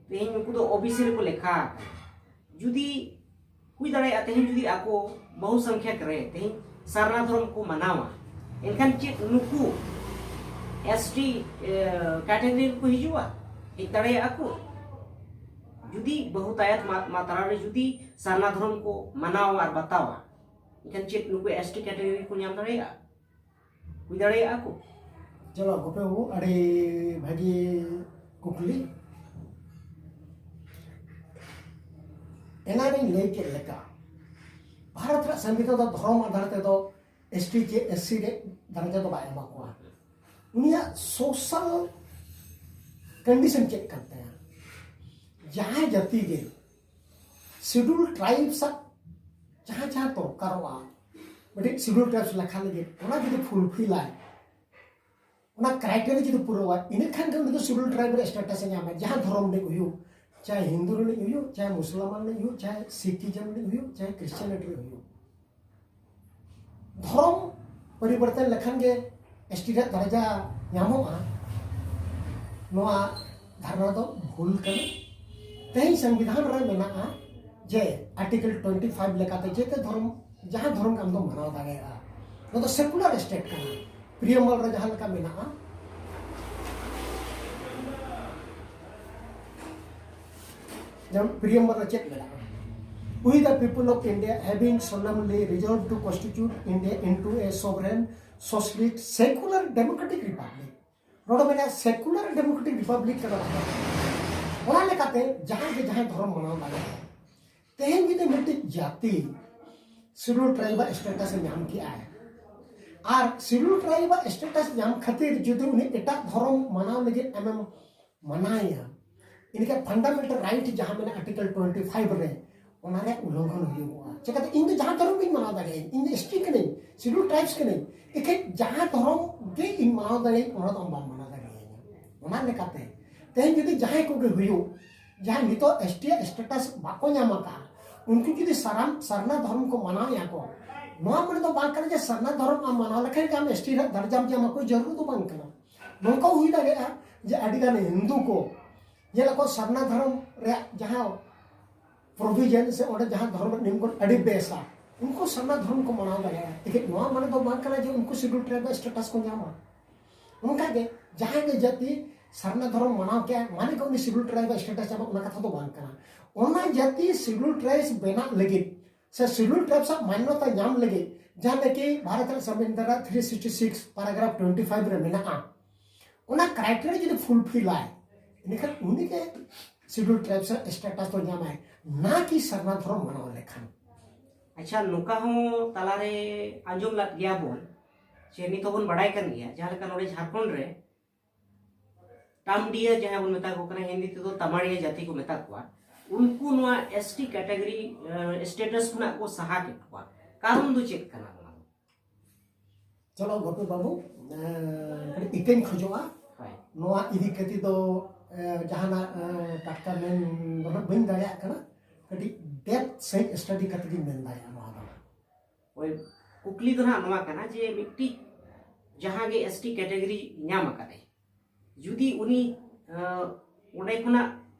ᱛᱮᱦᱮᱧ ᱱᱩᱠᱩ ᱫᱚ ᱳᱵᱤᱥᱤ ᱨᱮᱠᱚ ᱞᱮᱠᱷᱟ ᱟᱠᱟᱱᱟ, ᱡᱩᱫᱤ ᱦᱩᱭ ᱫᱟᱲᱮᱭᱟᱜᱼᱟ ᱛᱮᱦᱮᱧ ᱡᱩᱫᱤ ᱟᱠᱚ ᱵᱚᱦᱩ ᱥᱚᱝᱠᱷᱭᱟ ᱨᱮ ᱛᱮᱦᱮᱧ ᱥᱟᱨᱱᱟ ᱫᱷᱚᱨᱚᱢ ᱠᱚ ᱢᱟᱱᱟᱣᱟ, ᱮᱱᱠᱷᱟᱱ ᱪᱮᱫ ᱱᱩᱠᱩ ᱮᱥ ᱴᱤ ᱠᱮᱴᱮᱜᱚᱨᱤ ᱨᱮᱠᱚ ᱦᱤᱡᱩᱜᱼᱟ? ᱦᱮᱡ ᱫᱟᱲᱮᱭᱟᱜᱼᱟ ᱠᱚ? ᱡᱩᱫᱤ ᱵᱚᱦᱩᱛᱟᱭᱟᱛ ᱢᱟ- ᱢᱟᱛᱨᱟ ᱨᱮ ᱡᱩᱫᱤ ᱥᱟᱨᱱᱟ ᱫᱷᱚᱨᱚᱢ ᱠᱚ ᱢᱟᱱᱟᱣᱟ ᱟᱨ ᱵᱟᱛᱟᱣᱟ, ᱮᱱᱠᱷᱟᱱ ᱪᱮᱫ ᱱᱩᱠᱩ ᱮᱥ ᱴᱤ ᱠᱮᱴᱮᱜᱚᱨᱤ ᱠᱚ ᱧᱟᱢ ᱫᱟᱲᱮᱭᱟᱜᱼᱟ? ᱦᱩᱭ ᱫᱟᱲᱮᱭᱟᱜᱼᱟ ᱠᱚ? ᱪᱚᱞᱚ ᱜᱳᱯᱮ ᱵᱟᱹᱵᱩ, ᱟᱹᱰᱤ ᱵᱷᱟᱹᱜᱤ ᱠᱩᱠᱞᱤ᱾ ᱮᱱᱟᱱᱤᱧ ᱞᱟᱹᱭ ᱠᱮᱫ ᱞᱮᱠᱟ, ᱵᱷᱟᱨᱚᱛ ᱨᱮᱭᱟᱜ ᱥᱚᱝᱵᱤᱫᱷᱟᱱ ᱫᱚ ᱫᱷᱚᱨᱚᱢ ᱟᱫᱷᱟᱨ ᱛᱮᱫᱚ ᱮᱥ ᱴᱤ ᱪᱮ ᱮᱥ ᱥᱤ ᱨᱮ ᱫᱟᱨᱟᱡᱟ ᱫᱚ ᱵᱟᱭ ᱮᱢᱟ ᱠᱚᱣᱟ᱾ ᱩᱱᱤᱭᱟᱜ ᱥᱳᱥᱟᱞ ᱠᱚᱱᱰᱤᱥᱚᱱ ᱪᱮᱫ ᱠᱟᱱ ᱛᱟᱭᱟ? ᱡᱟᱦᱟᱸᱭ ᱡᱟᱹᱛᱤ ᱜᱮ ᱥᱤᱰᱩᱞ ᱴᱨᱟᱭᱤᱵᱽᱥ ᱟᱜ ᱡᱟᱦᱟᱸ ᱡᱟᱦᱟᱸ ᱫᱚᱨᱠᱟᱨᱚᱜᱼᱟ ᱢᱤᱫᱴᱤᱡ ᱥᱤᱰᱩᱞ ᱴᱨᱟᱭᱤᱵᱽᱥ ᱞᱮᱠᱷᱟ ᱞᱟᱹᱜᱤᱫ, ᱚᱱᱟ ᱡᱩᱫᱤ ᱯᱷᱩᱞᱯᱷᱤᱞᱟᱭ, ᱚᱱᱟ ᱠᱨᱟᱭᱴᱮᱨᱤᱭᱟ ᱡᱩᱫᱤ ᱯᱩᱨᱟᱹᱣᱟᱭ, ᱤᱱᱟᱹ ᱠᱷᱟᱱ ᱜᱮ ᱩᱱᱤ ᱫᱚ ᱥᱤᱰᱩᱞ ᱴᱨᱟᱭᱤᱵᱽ ᱨᱮ ᱥᱴᱮᱴᱟᱥ ᱮ ᱧᱟᱢᱟ᱾ ᱡᱟᱦᱟᱸ ᱫᱷᱚᱨᱚᱢ ᱨᱤᱱᱤᱡ ᱦᱩᱭᱩᱜ, ᱪᱟᱦᱮ ᱦᱤᱱᱫᱩ ᱨᱤᱱᱤᱡ ᱦᱩᱭᱩᱜ, ᱪᱟᱦᱮ ᱢᱩᱥᱞᱢᱟᱱ ᱨᱤᱱᱤᱡ ᱦᱩᱭᱩᱜ, ᱪᱟᱦᱮ ᱥᱤᱠᱤᱡᱚᱢ ᱨᱤᱱᱤᱡ ᱦᱩᱭᱩᱜ, ᱪᱟᱦᱮ ᱠᱨᱤᱥᱪᱤᱭᱟᱱᱤᱴᱤ ᱨᱤᱱᱤᱡ ᱦᱩᱭᱩᱜ, ᱫᱷᱚᱨᱚᱢ ᱯᱚᱨᱤᱵᱚᱨᱛᱚᱱ ᱞᱮᱠᱷᱟᱱ ᱜᱮ ᱮᱥ ᱴᱤ ᱨᱮᱭᱟᱜ ᱫᱟᱨᱟᱡᱟ ᱧᱟᱢᱚᱜᱼᱟ, ᱱᱚᱣᱟ ᱫᱷᱟᱨᱱᱟ ᱫᱚ ᱵᱷᱩᱞ ᱠᱟᱱᱟ᱾ ᱛᱮᱦᱮᱧ ᱥᱚᱝᱵᱤᱫᱷᱟᱱ ᱨᱮ ᱢᱮᱱᱟᱜᱼᱟ ᱡᱮ ᱟᱨᱴᱤᱠᱮᱞ ᱴᱩᱭᱮᱱᱴᱤ ᱯᱷᱟᱭᱤᱵᱷ ᱞᱮᱠᱟᱛᱮ ᱡᱮᱛᱮ ᱫᱷᱚᱨᱚᱢ, ᱡᱟᱦᱟᱸ ᱫᱷᱚᱨᱚᱢ ᱜᱮ ᱟᱢ ᱫᱚᱢ ᱢᱟᱱᱟᱣ ᱫᱟᱲᱮᱭᱟᱜᱼᱟ᱾ ᱱᱚᱣᱟ ᱫᱚ ᱥᱮᱠᱩᱞᱟᱨ ᱥᱴᱮᱴ ᱠᱟᱱᱟ᱾ ᱯᱨᱤᱭᱮᱢᱵᱚᱞ ᱨᱮ ᱡᱟᱦᱟᱸ ᱞᱮᱠᱟ ᱢᱮᱱᱟᱜᱼᱟ, ᱡᱮᱢᱚᱱ ᱯᱨᱤᱭᱮᱢᱵᱚᱞ ᱨᱮ ᱪᱮᱫ ᱢᱮᱱᱟᱜᱼᱟ? We the people of India having solemnly resolved to constitute India into a sovereign, socialist, secular, democratic republic. ᱱᱚᱰᱮ ᱢᱮᱱᱟᱜᱼᱟ ᱥᱮᱠᱩᱞᱟᱨ ᱰᱮᱢᱳᱠᱨᱮᱴᱤᱠ ᱨᱤᱯᱟᱵᱽᱞᱤᱠ ᱠᱟᱱᱟ᱾ ᱚᱱᱟ ᱞᱮᱠᱟᱛᱮ ᱡᱟᱦᱟᱸᱭ ᱜᱮ ᱡᱟᱦᱟᱸᱭ ᱫᱷᱚᱨᱚᱢ ᱢᱟᱱᱟᱣ ᱫᱟᱲᱮᱭᱟᱜᱼᱟ᱾ ᱛᱮᱦᱮᱧ ᱡᱩᱫᱤ ᱢᱤᱫᱴᱤᱡ ᱡᱟᱹᱛᱤ ᱥᱤᱰᱩᱞ ᱴᱨᱟᱭᱤᱵᱽ ᱟᱜ ᱥᱴᱮᱴᱟᱥ ᱮ ᱧᱟᱢ ᱠᱮᱜᱼᱟᱭ, ᱟᱨ ᱥᱤᱰᱩᱞ ᱴᱨᱟᱭᱤᱵᱽ ᱟᱜ ᱥᱴᱮᱴᱟᱥ ᱧᱟᱢ ᱠᱷᱟᱹᱛᱤᱨ ᱡᱩᱫᱤ ᱩᱱᱤ ᱮᱴᱟᱜ ᱫᱷᱚᱨᱚᱢ ᱢᱟᱱᱟᱣ ᱞᱟᱹᱜᱤᱫ ᱟᱢᱮᱢ ᱢᱟᱱᱟᱭᱮᱭᱟ, ᱤᱱᱟᱹᱠᱷᱟᱱ ᱯᱷᱟᱱᱰᱟᱢᱮᱱᱴᱟᱞ ᱨᱟᱭᱤᱴ ᱡᱟᱦᱟᱸ ᱢᱮᱱᱟᱜᱼᱟ ᱟᱨᱴᱤᱠᱮᱞ ᱴᱩᱭᱮᱱᱴᱤ ᱯᱷᱟᱭᱤᱵᱷ ᱨᱮ, ᱚᱱᱟ ᱨᱮᱭᱟᱜ ᱩᱞᱞᱚᱝᱜᱷᱚᱱ ᱦᱩᱭᱩᱜᱚᱜᱼᱟ᱾ ᱪᱮᱠᱟᱛᱮ? ᱤᱧ ᱫᱚ ᱡᱟᱦᱟᱸ ᱫᱷᱚᱨᱚᱢ ᱜᱤᱧ ᱢᱟᱱᱟᱣ ᱫᱟᱲᱮᱭᱟᱜᱼᱟᱹᱧ, ᱤᱧ ᱫᱚ ᱮᱥ ᱴᱤ ᱠᱟᱹᱱᱟᱹᱧ, ᱥᱤᱰᱩᱞ ᱴᱨᱟᱭᱤᱵᱽᱥ ᱠᱟᱹᱱᱟᱹᱧ, ᱮᱠᱷᱮᱱ ᱡᱟᱦᱟᱸ ᱫᱷᱚᱨᱚᱢ ᱜᱮ ᱤᱧ ᱢᱟᱱᱟᱣ ᱫᱟᱲᱮᱭᱟᱜᱼᱟᱹᱧ, ᱚᱱᱟ ᱫᱚ ᱟᱢ ᱵᱟᱢ ᱢᱟᱱᱟᱣ ᱫᱟᱲᱮᱭᱟᱹᱧᱟ᱾ ᱚᱱᱟ ᱞᱮᱠᱟᱛᱮ ᱛᱮᱦᱮᱧ ᱡᱩᱫᱤ ᱡᱟᱦᱟᱸᱭ ᱠᱚᱜᱮ ᱦᱩᱭᱩᱜ, ᱡᱟᱦᱟᱸᱭ ᱱᱤᱛᱚᱜ ᱮᱥ ᱴᱤ ᱟᱜ ᱥᱴᱮᱴᱟᱥ ᱵᱟᱠᱚ ᱧᱟᱢ ᱟᱠᱟᱫᱼᱟ, ᱩᱱᱠᱩ ᱡᱩᱫᱤ ᱥᱟᱨᱟᱢ ᱥᱟᱨᱱᱟ ᱫᱷᱚᱨᱚᱢ ᱠᱚ ᱢᱟᱱᱟᱣᱮᱫᱼᱟ ᱠᱚ, ᱱᱚᱣᱟ ᱢᱟᱱᱮ ᱫᱚ ᱵᱟᱝ ᱠᱟᱱᱟ ᱡᱮ ᱥᱟᱨᱱᱟ ᱫᱷᱚᱨᱚᱢ ᱟᱢ ᱢᱟᱱᱟᱣ ᱞᱮᱠᱷᱟᱱ ᱜᱮ ᱟᱢ ᱮᱥ ᱴᱤ ᱨᱮᱭᱟᱜ ᱫᱟᱨᱡᱟᱢ ᱧᱟᱢᱟ, ᱠᱳᱭ ᱡᱟᱹᱨᱩᱲ ᱫᱚ ᱵᱟᱝ ᱠᱟᱱᱟ᱾ ᱱᱚᱝᱠᱟ ᱦᱩᱭ ᱫᱟᱲᱮᱭᱟᱜᱼᱟ ᱡᱮ ᱟᱹᱰᱤᱜᱟᱱ ᱦᱤᱱᱫᱩ ᱠᱚ ᱧᱮᱞ ᱟᱠᱚ ᱥᱟᱨᱱᱟ ᱫᱷᱚᱨᱚᱢ ᱨᱮᱭᱟᱜ ᱡᱟᱦᱟᱸ ᱯᱨᱚᱵᱷᱤᱡᱚᱱ ᱥᱮ ᱚᱸᱰᱮ ᱡᱟᱦᱟᱸ ᱫᱷᱚᱨᱚᱢ ᱨᱮᱱᱟᱜ ᱱᱤᱭᱚᱢ ᱠᱚ ᱟᱹᱰᱤ ᱵᱮᱥᱟ, ᱩᱱᱠᱩ ᱥᱟᱨᱱᱟ ᱫᱷᱚᱨᱚᱢ ᱠᱚ ᱢᱟᱱᱟᱣ ᱫᱟᱲᱮᱭᱟᱜᱼᱟ᱾ ᱞᱮᱠᱤᱱ ᱱᱚᱣᱟ ᱢᱟᱱᱮ ᱫᱚ ᱵᱟᱝ ᱠᱟᱱᱟ ᱡᱮ ᱩᱱᱠᱩ ᱥᱤᱰᱩᱞ ᱴᱨᱟᱭᱤᱵ ᱨᱮᱭᱟᱜ ᱥᱴᱮᱴᱟᱥ ᱠᱚ ᱧᱟᱢᱟ᱾ ᱚᱱᱠᱟᱜᱮ ᱡᱟᱦᱟᱸᱭ ᱜᱮ ᱡᱟᱹᱛᱤ ᱥᱟᱨᱱᱟ ᱫᱷᱚᱨᱚᱢ ᱢᱟᱱᱟᱣ ᱠᱮᱜᱼᱟ ᱢᱟᱱᱮ ᱜᱮ ᱩᱱᱤ ᱥᱤᱰᱩᱞ ᱴᱨᱟᱭᱤᱵ ᱨᱮᱭᱟᱜ ᱥᱴᱮᱴᱟᱥ ᱧᱟᱢᱟ, ᱚᱱᱟ ᱠᱟᱛᱷᱟ ᱫᱚ ᱵᱟᱝ ᱠᱟᱱᱟ᱾ ᱚᱱᱟ ᱡᱟᱹᱛᱤ ᱥᱤᱰᱩᱞ ᱴᱨᱟᱭᱤᱵ ᱵᱮᱱᱟᱜ ᱞᱟᱹᱜᱤᱫ ᱥᱮ ᱥᱤᱰᱩᱞ ᱴᱨᱟᱭᱤᱵ ᱟᱜ ᱢᱟᱱᱱᱚᱛᱟ ᱧᱟᱢ ᱞᱟᱹᱜᱤᱫ, ᱡᱟᱦᱟᱸ ᱞᱮᱠᱟ ᱵᱷᱟᱨᱚᱛ ᱨᱮ ᱥᱚᱝᱵᱤᱫᱷᱟᱱ ᱫᱷᱟᱨᱟ three sixty six paragraph twenty five ᱨᱮ ᱢᱮᱱᱟᱜᱼᱟ, ᱚᱱᱟ ᱠᱨᱟᱭᱴᱮᱨᱤᱭᱟ ᱡᱩᱫᱤ ᱯᱷᱩᱞᱯᱷᱤᱞᱟᱭ, ᱮᱱᱠᱷᱟᱱ ᱩᱱᱤᱜᱮ ᱥᱤᱰᱩᱞ ᱴᱨᱟᱭᱤᱵ ᱨᱮᱭᱟᱜ ᱥᱴᱮᱴᱟᱥ ᱫᱚ ᱧᱟᱢᱟᱭ, ᱱᱟ ᱠᱤ ᱥᱟᱨᱱᱟ ᱫᱷᱚᱨᱚᱢ ᱢᱟᱱᱟᱣ ᱞᱮᱠᱷᱟᱱ᱾ ᱟᱪᱪᱷᱟ, ᱱᱚᱝᱠᱟ ᱦᱚᱸ ᱛᱟᱞᱟᱨᱮ ᱟᱸᱡᱚᱢ ᱞᱮᱫ ᱜᱮᱭᱟ ᱵᱚᱱ ᱡᱮ ᱱᱤᱛ ᱦᱚᱸᱵᱚᱱ ᱵᱟᱲᱟᱭ ᱠᱟᱱ ᱜᱮᱭᱟ, ᱡᱟᱦᱟᱸ ᱞᱮᱠᱟ ᱱᱚᱰᱮ ᱡᱷᱟᱲᱠᱷᱚᱸᱰ ᱨᱮ ᱴᱟᱢᱰᱤᱭᱟ ᱡᱟᱦᱟᱸ ᱵᱚᱱ ᱢᱮᱛᱟ ᱠᱚ ᱠᱟᱱᱟ, ᱦᱤᱱᱫᱤ ᱛᱮᱫᱚ ᱛᱟᱢᱟᱲᱤᱭᱟ ᱡᱟᱹᱛᱤ ᱠᱚ ᱢᱮᱛᱟ ᱠᱚᱣᱟ, ᱩᱱᱠᱩ ᱱᱚᱣᱟ ᱮᱥ ᱴᱤ ᱠᱮᱴᱟᱜᱚᱨᱤ ᱥᱴᱮᱴᱟᱥ ᱠᱷᱚᱱᱟᱜ ᱠᱚ ᱥᱟᱦᱟ ᱠᱮᱫ ᱠᱚᱣᱟ᱾ ᱠᱟᱨᱚᱱ ᱫᱚ ᱪᱮᱫ ᱠᱟᱱᱟ ᱱᱚᱣᱟ ᱫᱚ? ᱪᱚᱞᱚ ᱜᱳᱯᱤ ᱵᱟᱹᱵᱩ, ᱮᱸ, ᱠᱟᱹᱴᱤᱡ ᱤᱠᱟᱹᱧ ᱠᱷᱚᱡᱚᱜᱼᱟ᱾ ᱦᱳᱭ᱾ ᱱᱚᱣᱟ ᱤᱫᱤ ᱠᱟᱛᱮ ᱫᱚ, ᱮᱸ, ᱡᱟᱦᱟᱱᱟᱜ, ᱮᱸ, ᱴᱟᱴᱠᱟ ᱢᱮᱱ ᱫᱚ ᱦᱟᱸᱜ ᱵᱟᱹᱧ ᱫᱟᱲᱮᱭᱟᱜ ᱠᱟᱱᱟ᱾ ᱠᱟᱹᱴᱤᱡ ᱰᱮᱯᱛᱷ ᱥᱟᱺᱦᱤᱡ ᱥᱴᱟᱰᱤ ᱠᱟᱛᱮ ᱜᱤᱧ ᱢᱮᱱ ᱫᱟᱲᱮᱭᱟᱜᱼᱟ ᱱᱚᱣᱟ ᱫᱚ᱾ ᱳᱭ ᱠᱩᱠᱞᱤ ᱫᱚ ᱱᱟᱦᱟᱜ ᱱᱚᱣᱟ ᱠᱟᱱᱟ ᱡᱮ ᱢᱤᱫᱴᱤᱡ ᱡᱟᱦᱟᱸ ᱜᱮ ᱮᱥ ᱴᱤ ᱠᱮᱴᱟᱜᱚᱨᱤ ᱧᱟᱢ ᱟᱠᱟᱫᱟᱭ, ᱡᱩᱫᱤ ᱩᱱᱤ, ᱟᱸ, ᱚᱸᱰᱮ ᱠᱷᱚᱱᱟᱜ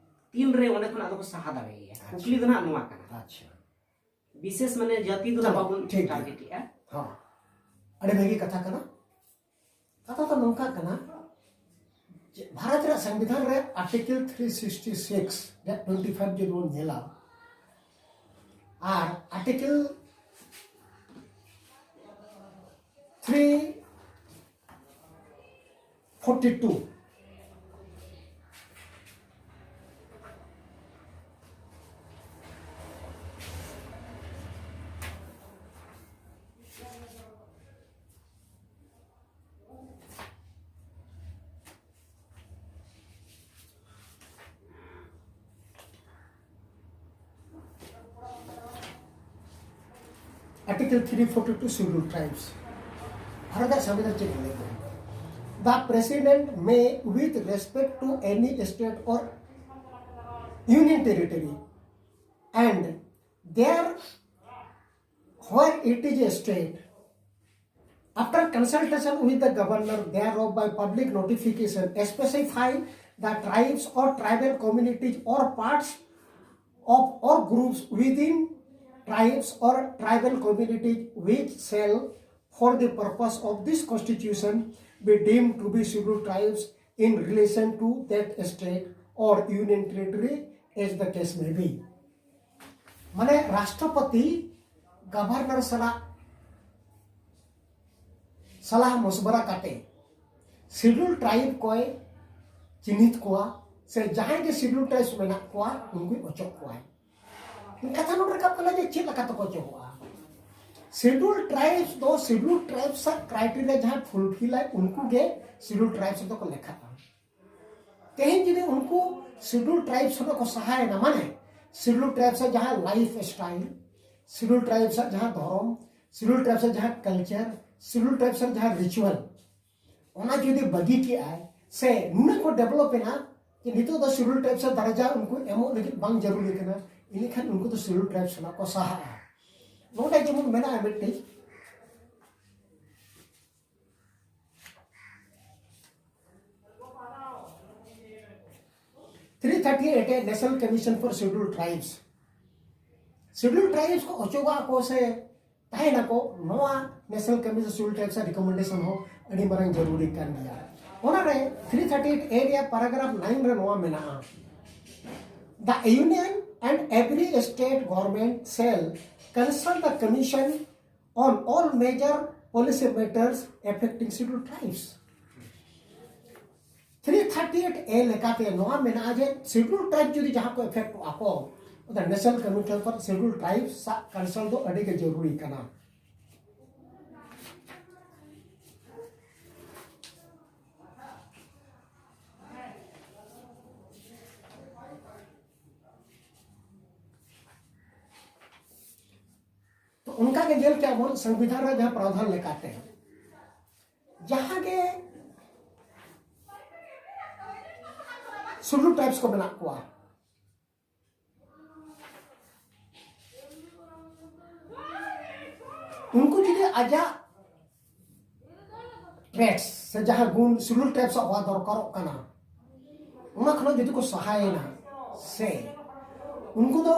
ᱛᱤᱱ ᱨᱮ ᱚᱸᱰᱮ ᱠᱷᱚᱱᱟᱜ ᱫᱚᱠᱚ ᱥᱟᱦᱟ ᱫᱟᱲᱮᱭᱟᱭᱟ? ᱟᱪᱪᱷᱟ᱾ ᱠᱩᱠᱞᱤ ᱫᱚ ᱱᱟᱦᱟᱜ ᱱᱚᱣᱟ ᱠᱟᱱᱟ᱾ ᱟᱪᱪᱷᱟ, ᱵᱤᱥᱮᱥ ᱢᱟᱱᱮ ᱡᱟᱹᱛᱤ ᱫᱚ ᱪᱚᱞᱚ, ᱵᱟᱵᱚᱱ ᱴᱷᱤᱠ ᱜᱮᱭᱟ᱾ ᱴᱟᱨᱜᱮᱴ ᱮᱜᱼᱟ᱾ ᱦᱚᱸ, ᱟᱹᱰᱤ ᱵᱷᱟᱹᱜᱤ ᱠᱟᱛᱷᱟ ᱠᱟᱱᱟ᱾ ᱠᱟᱛᱷᱟ ᱫᱚ ᱱᱚᱝᱠᱟ ᱠᱟᱱᱟ ᱡᱮ ᱵᱷᱟᱨᱚᱛ ᱨᱮᱭᱟᱜ ᱥᱚᱝᱵᱤᱫᱷᱟᱱ ᱨᱮ ᱟᱨᱴᱤᱠᱮᱞ ᱛᱷᱨᱤ ᱥᱤᱠᱥᱴᱤ ᱥᱤᱠᱥ ᱨᱮᱭᱟᱜ ᱴᱩᱭᱮᱱᱴᱤ ᱯᱷᱟᱭᱤᱵᱷ ᱡᱩᱫᱤ ᱵᱚᱱ ᱧᱮᱞᱟ, ᱟᱨ article three forty two, Article three forty two Scheduled Tribes. Bharat ᱨᱮᱭᱟᱜ ᱥᱚᱝᱵᱤᱫᱷᱟᱱ ᱪᱮᱫ ᱮ ᱞᱟᱹᱭ ᱫᱟ? The President may, with respect to any state or union territory, and there where it is a state, after consultation with the governor thereof by public notification, specify the tribes or tribal communities or parts of or groups within tribes or tribal communities which shall, for the purpose of this constitution, be deemed to be scheduled tribes in relation to that state or union territory as the case may be. ᱢᱟᱱᱮ ᱨᱟᱥᱴᱨᱚᱯᱚᱛᱤ governor ᱥᱟᱞᱟᱜ ᱥᱟᱞᱟᱦ ᱢᱚᱥᱵᱟᱨᱟ ᱠᱟᱛᱮ schedule tribe ᱠᱚᱭ ᱪᱤᱱᱦᱤᱛ ᱠᱚᱣᱟ, ᱥᱮ ᱡᱟᱦᱟᱸᱭ ᱜᱮ schedule tribe ᱢᱮᱱᱟᱜ ᱠᱚᱣᱟ ᱩᱱᱠᱩᱭ ᱚᱪᱚᱜ ᱠᱚᱣᱟᱭ᱾ ᱠᱟᱛᱷᱟ ᱱᱚᱰᱮ ᱨᱟᱠᱟᱵ ᱠᱟᱱᱟ ᱡᱮ ᱪᱮᱫ ᱞᱮᱠᱟ ᱛᱮᱠᱚ ᱚᱪᱚᱜᱚᱜᱼᱟ᱾ ᱥᱤᱰᱩᱞ ᱴᱨᱟᱭᱤᱵᱽ ᱫᱚ ᱥᱤᱰᱩᱞ ᱴᱨᱟᱭᱤᱵᱽ ᱟᱜ ᱠᱨᱟᱭᱴᱮᱨᱤᱭᱟ ᱡᱟᱦᱟᱸᱭ ᱯᱷᱩᱞᱯᱷᱤᱞᱟᱭ ᱩᱱᱠᱩ ᱜᱮ ᱥᱤᱰᱩᱞ ᱴᱨᱟᱭᱤᱵᱽ ᱫᱚᱠᱚ ᱞᱮᱠᱷᱟᱜᱼᱟ᱾ ᱛᱮᱦᱮᱧ ᱡᱩᱫᱤ ᱩᱱᱠᱩ ᱥᱤᱰᱩᱞ ᱴᱨᱟᱭᱤᱵᱽ ᱠᱷᱚᱱᱟᱜ ᱠᱚ ᱥᱟᱦᱟᱭᱮᱱᱟ, ᱢᱟᱱᱮ ᱥᱤᱰᱩᱞ ᱴᱨᱟᱭᱤᱵᱽ ᱟᱜ ᱡᱟᱦᱟᱸ ᱞᱟᱭᱤᱯᱷ ᱥᱴᱟᱭᱤᱞ, ᱥᱤᱰᱩᱞ ᱴᱨᱟᱭᱤᱵᱽ ᱟᱜ ᱡᱟᱦᱟᱸ ᱫᱷᱚᱨᱚᱢ, ᱥᱤᱰᱩᱞ ᱴᱨᱟᱭᱤᱵᱽ ᱟᱜ ᱡᱟᱦᱟᱸ ᱠᱟᱞᱪᱟᱨ, ᱥᱤᱰᱩᱞ ᱴᱨᱟᱭᱤᱵᱽ ᱟᱜ ᱡᱟᱦᱟᱸ ᱨᱤᱪᱩᱣᱟᱞ, ᱚᱱᱟ ᱡᱩᱫᱤ ᱵᱟᱹᱜᱤ ᱠᱮᱜᱼᱟᱭ ᱥᱮ ᱱᱩᱱᱟᱹᱜ ᱠᱚ ᱰᱮᱵᱷᱞᱚᱯ ᱮᱱᱟ ᱡᱮ ᱱᱤᱛᱚᱜ ᱫᱚ ᱥᱤᱰᱩᱞ ᱴᱨᱟᱭᱤᱵᱽ ᱟᱜ ᱫᱟᱨᱡᱟ ᱩᱱᱠᱩ ᱮᱢᱚᱜ ᱞᱟᱹᱜᱤᱫ ᱵᱟᱝ ᱡᱟᱹᱨᱩᱲᱤ ᱠᱟᱱᱟ, ᱤᱱᱟᱹᱠᱷᱟᱱ ᱩᱱᱠᱩ ᱫᱚ ᱥᱤᱰᱩᱞ ᱴᱨᱟᱭᱤᱵᱽ ᱠᱷᱚᱱᱟᱜ ᱠᱚ ᱥᱟᱦᱟᱜᱼᱟ᱾ ᱱᱚᱰᱮ ᱡᱮᱢᱚᱱ ᱢᱮᱱᱟᱜᱼᱟ ᱢᱤᱫᱴᱤᱡ three thirty-eight A National Commission for Scheduled Tribes᱾ Schedule tribe ᱠᱚ ᱚᱪᱚᱜᱚᱜ ᱟᱠᱚ ᱥᱮ ᱛᱟᱦᱮᱱᱟᱠᱚ, ᱱᱚᱣᱟ ᱱᱮᱥᱱᱟᱞ ᱠᱚᱢᱤᱥᱚᱱ ᱥᱤᱰᱩᱞ ᱴᱨᱟᱭᱤᱵᱽ ᱟᱜ ᱨᱤᱠᱚᱢᱮᱱᱰᱮᱥᱚᱱ ᱦᱚᱸ ᱟᱹᱰᱤ ᱢᱟᱨᱟᱝ ᱡᱟᱹᱨᱩᱨᱤ ᱠᱟᱱ ᱜᱮᱭᱟ᱾ ᱚᱱᱟᱨᱮ three thirty-eight A ᱨᱮᱭᱟᱜ ᱯᱟᱨᱟᱜᱨᱟᱯᱷ nine ᱨᱮ ᱱᱚᱣᱟ ᱢᱮᱱᱟᱜᱼᱟ, The union and every state government shall consult the commission on all major policy matters affecting scheduled tribes. Three thirty-eight A ᱞᱮᱠᱟᱛᱮ ᱱᱚᱣᱟ ᱢᱮᱱᱟᱜᱼᱟ ᱡᱮ ᱥᱤᱰᱩᱞ ᱴᱨᱟᱭᱤᱵᱽ ᱡᱩᱫᱤ ᱡᱟᱦᱟᱸ ᱠᱚ ᱮᱯᱷᱮᱠᱴᱚᱜᱼᱟ ᱠᱚ, ᱚᱱᱟ national commission for scheduled tribe ᱥᱟᱜ ᱠᱚᱱᱥᱟᱞᱴ ᱫᱚ ᱟᱹᱰᱤ ᱜᱮ ᱡᱟᱹᱨᱩᱨᱤ ᱠᱟᱱᱟ᱾ ᱛᱚ ᱚᱱᱠᱟ ᱜᱮ ᱧᱮᱞ ᱠᱮᱜᱼᱟ ᱵᱚᱱ ᱥᱚᱝᱵᱤᱫᱷᱟᱱ ᱨᱮ ᱡᱟᱦᱟᱸ ᱯᱨᱟᱣᱫᱷᱟᱱ ᱞᱮᱠᱟᱛᱮ ᱡᱟᱦᱟᱸ ᱜᱮ ᱥᱤᱰᱩᱞ ᱴᱨᱟᱭᱤᱵᱽ ᱠᱚ ᱢᱮᱱᱟᱜ ᱠᱚᱣᱟ, ᱩᱱᱠᱩ ᱡᱩᱫᱤ ᱟᱡᱟᱜ ᱴᱨᱮᱴᱥ ᱥᱮ ᱡᱟᱦᱟᱸ ᱜᱩᱱ ᱥᱤᱰᱩᱞ ᱴᱨᱟᱭᱤᱵᱽ ᱟᱜ ᱦᱚᱸ ᱫᱚᱨᱠᱟᱨᱚᱜ ᱠᱟᱱᱟ, ᱚᱱᱟ ᱠᱷᱚᱱᱟᱜ ᱡᱩᱫᱤ ᱠᱚ ᱥᱟᱦᱟᱭᱮᱱᱟ ᱥᱮ ᱩᱱᱠᱩ ᱫᱚ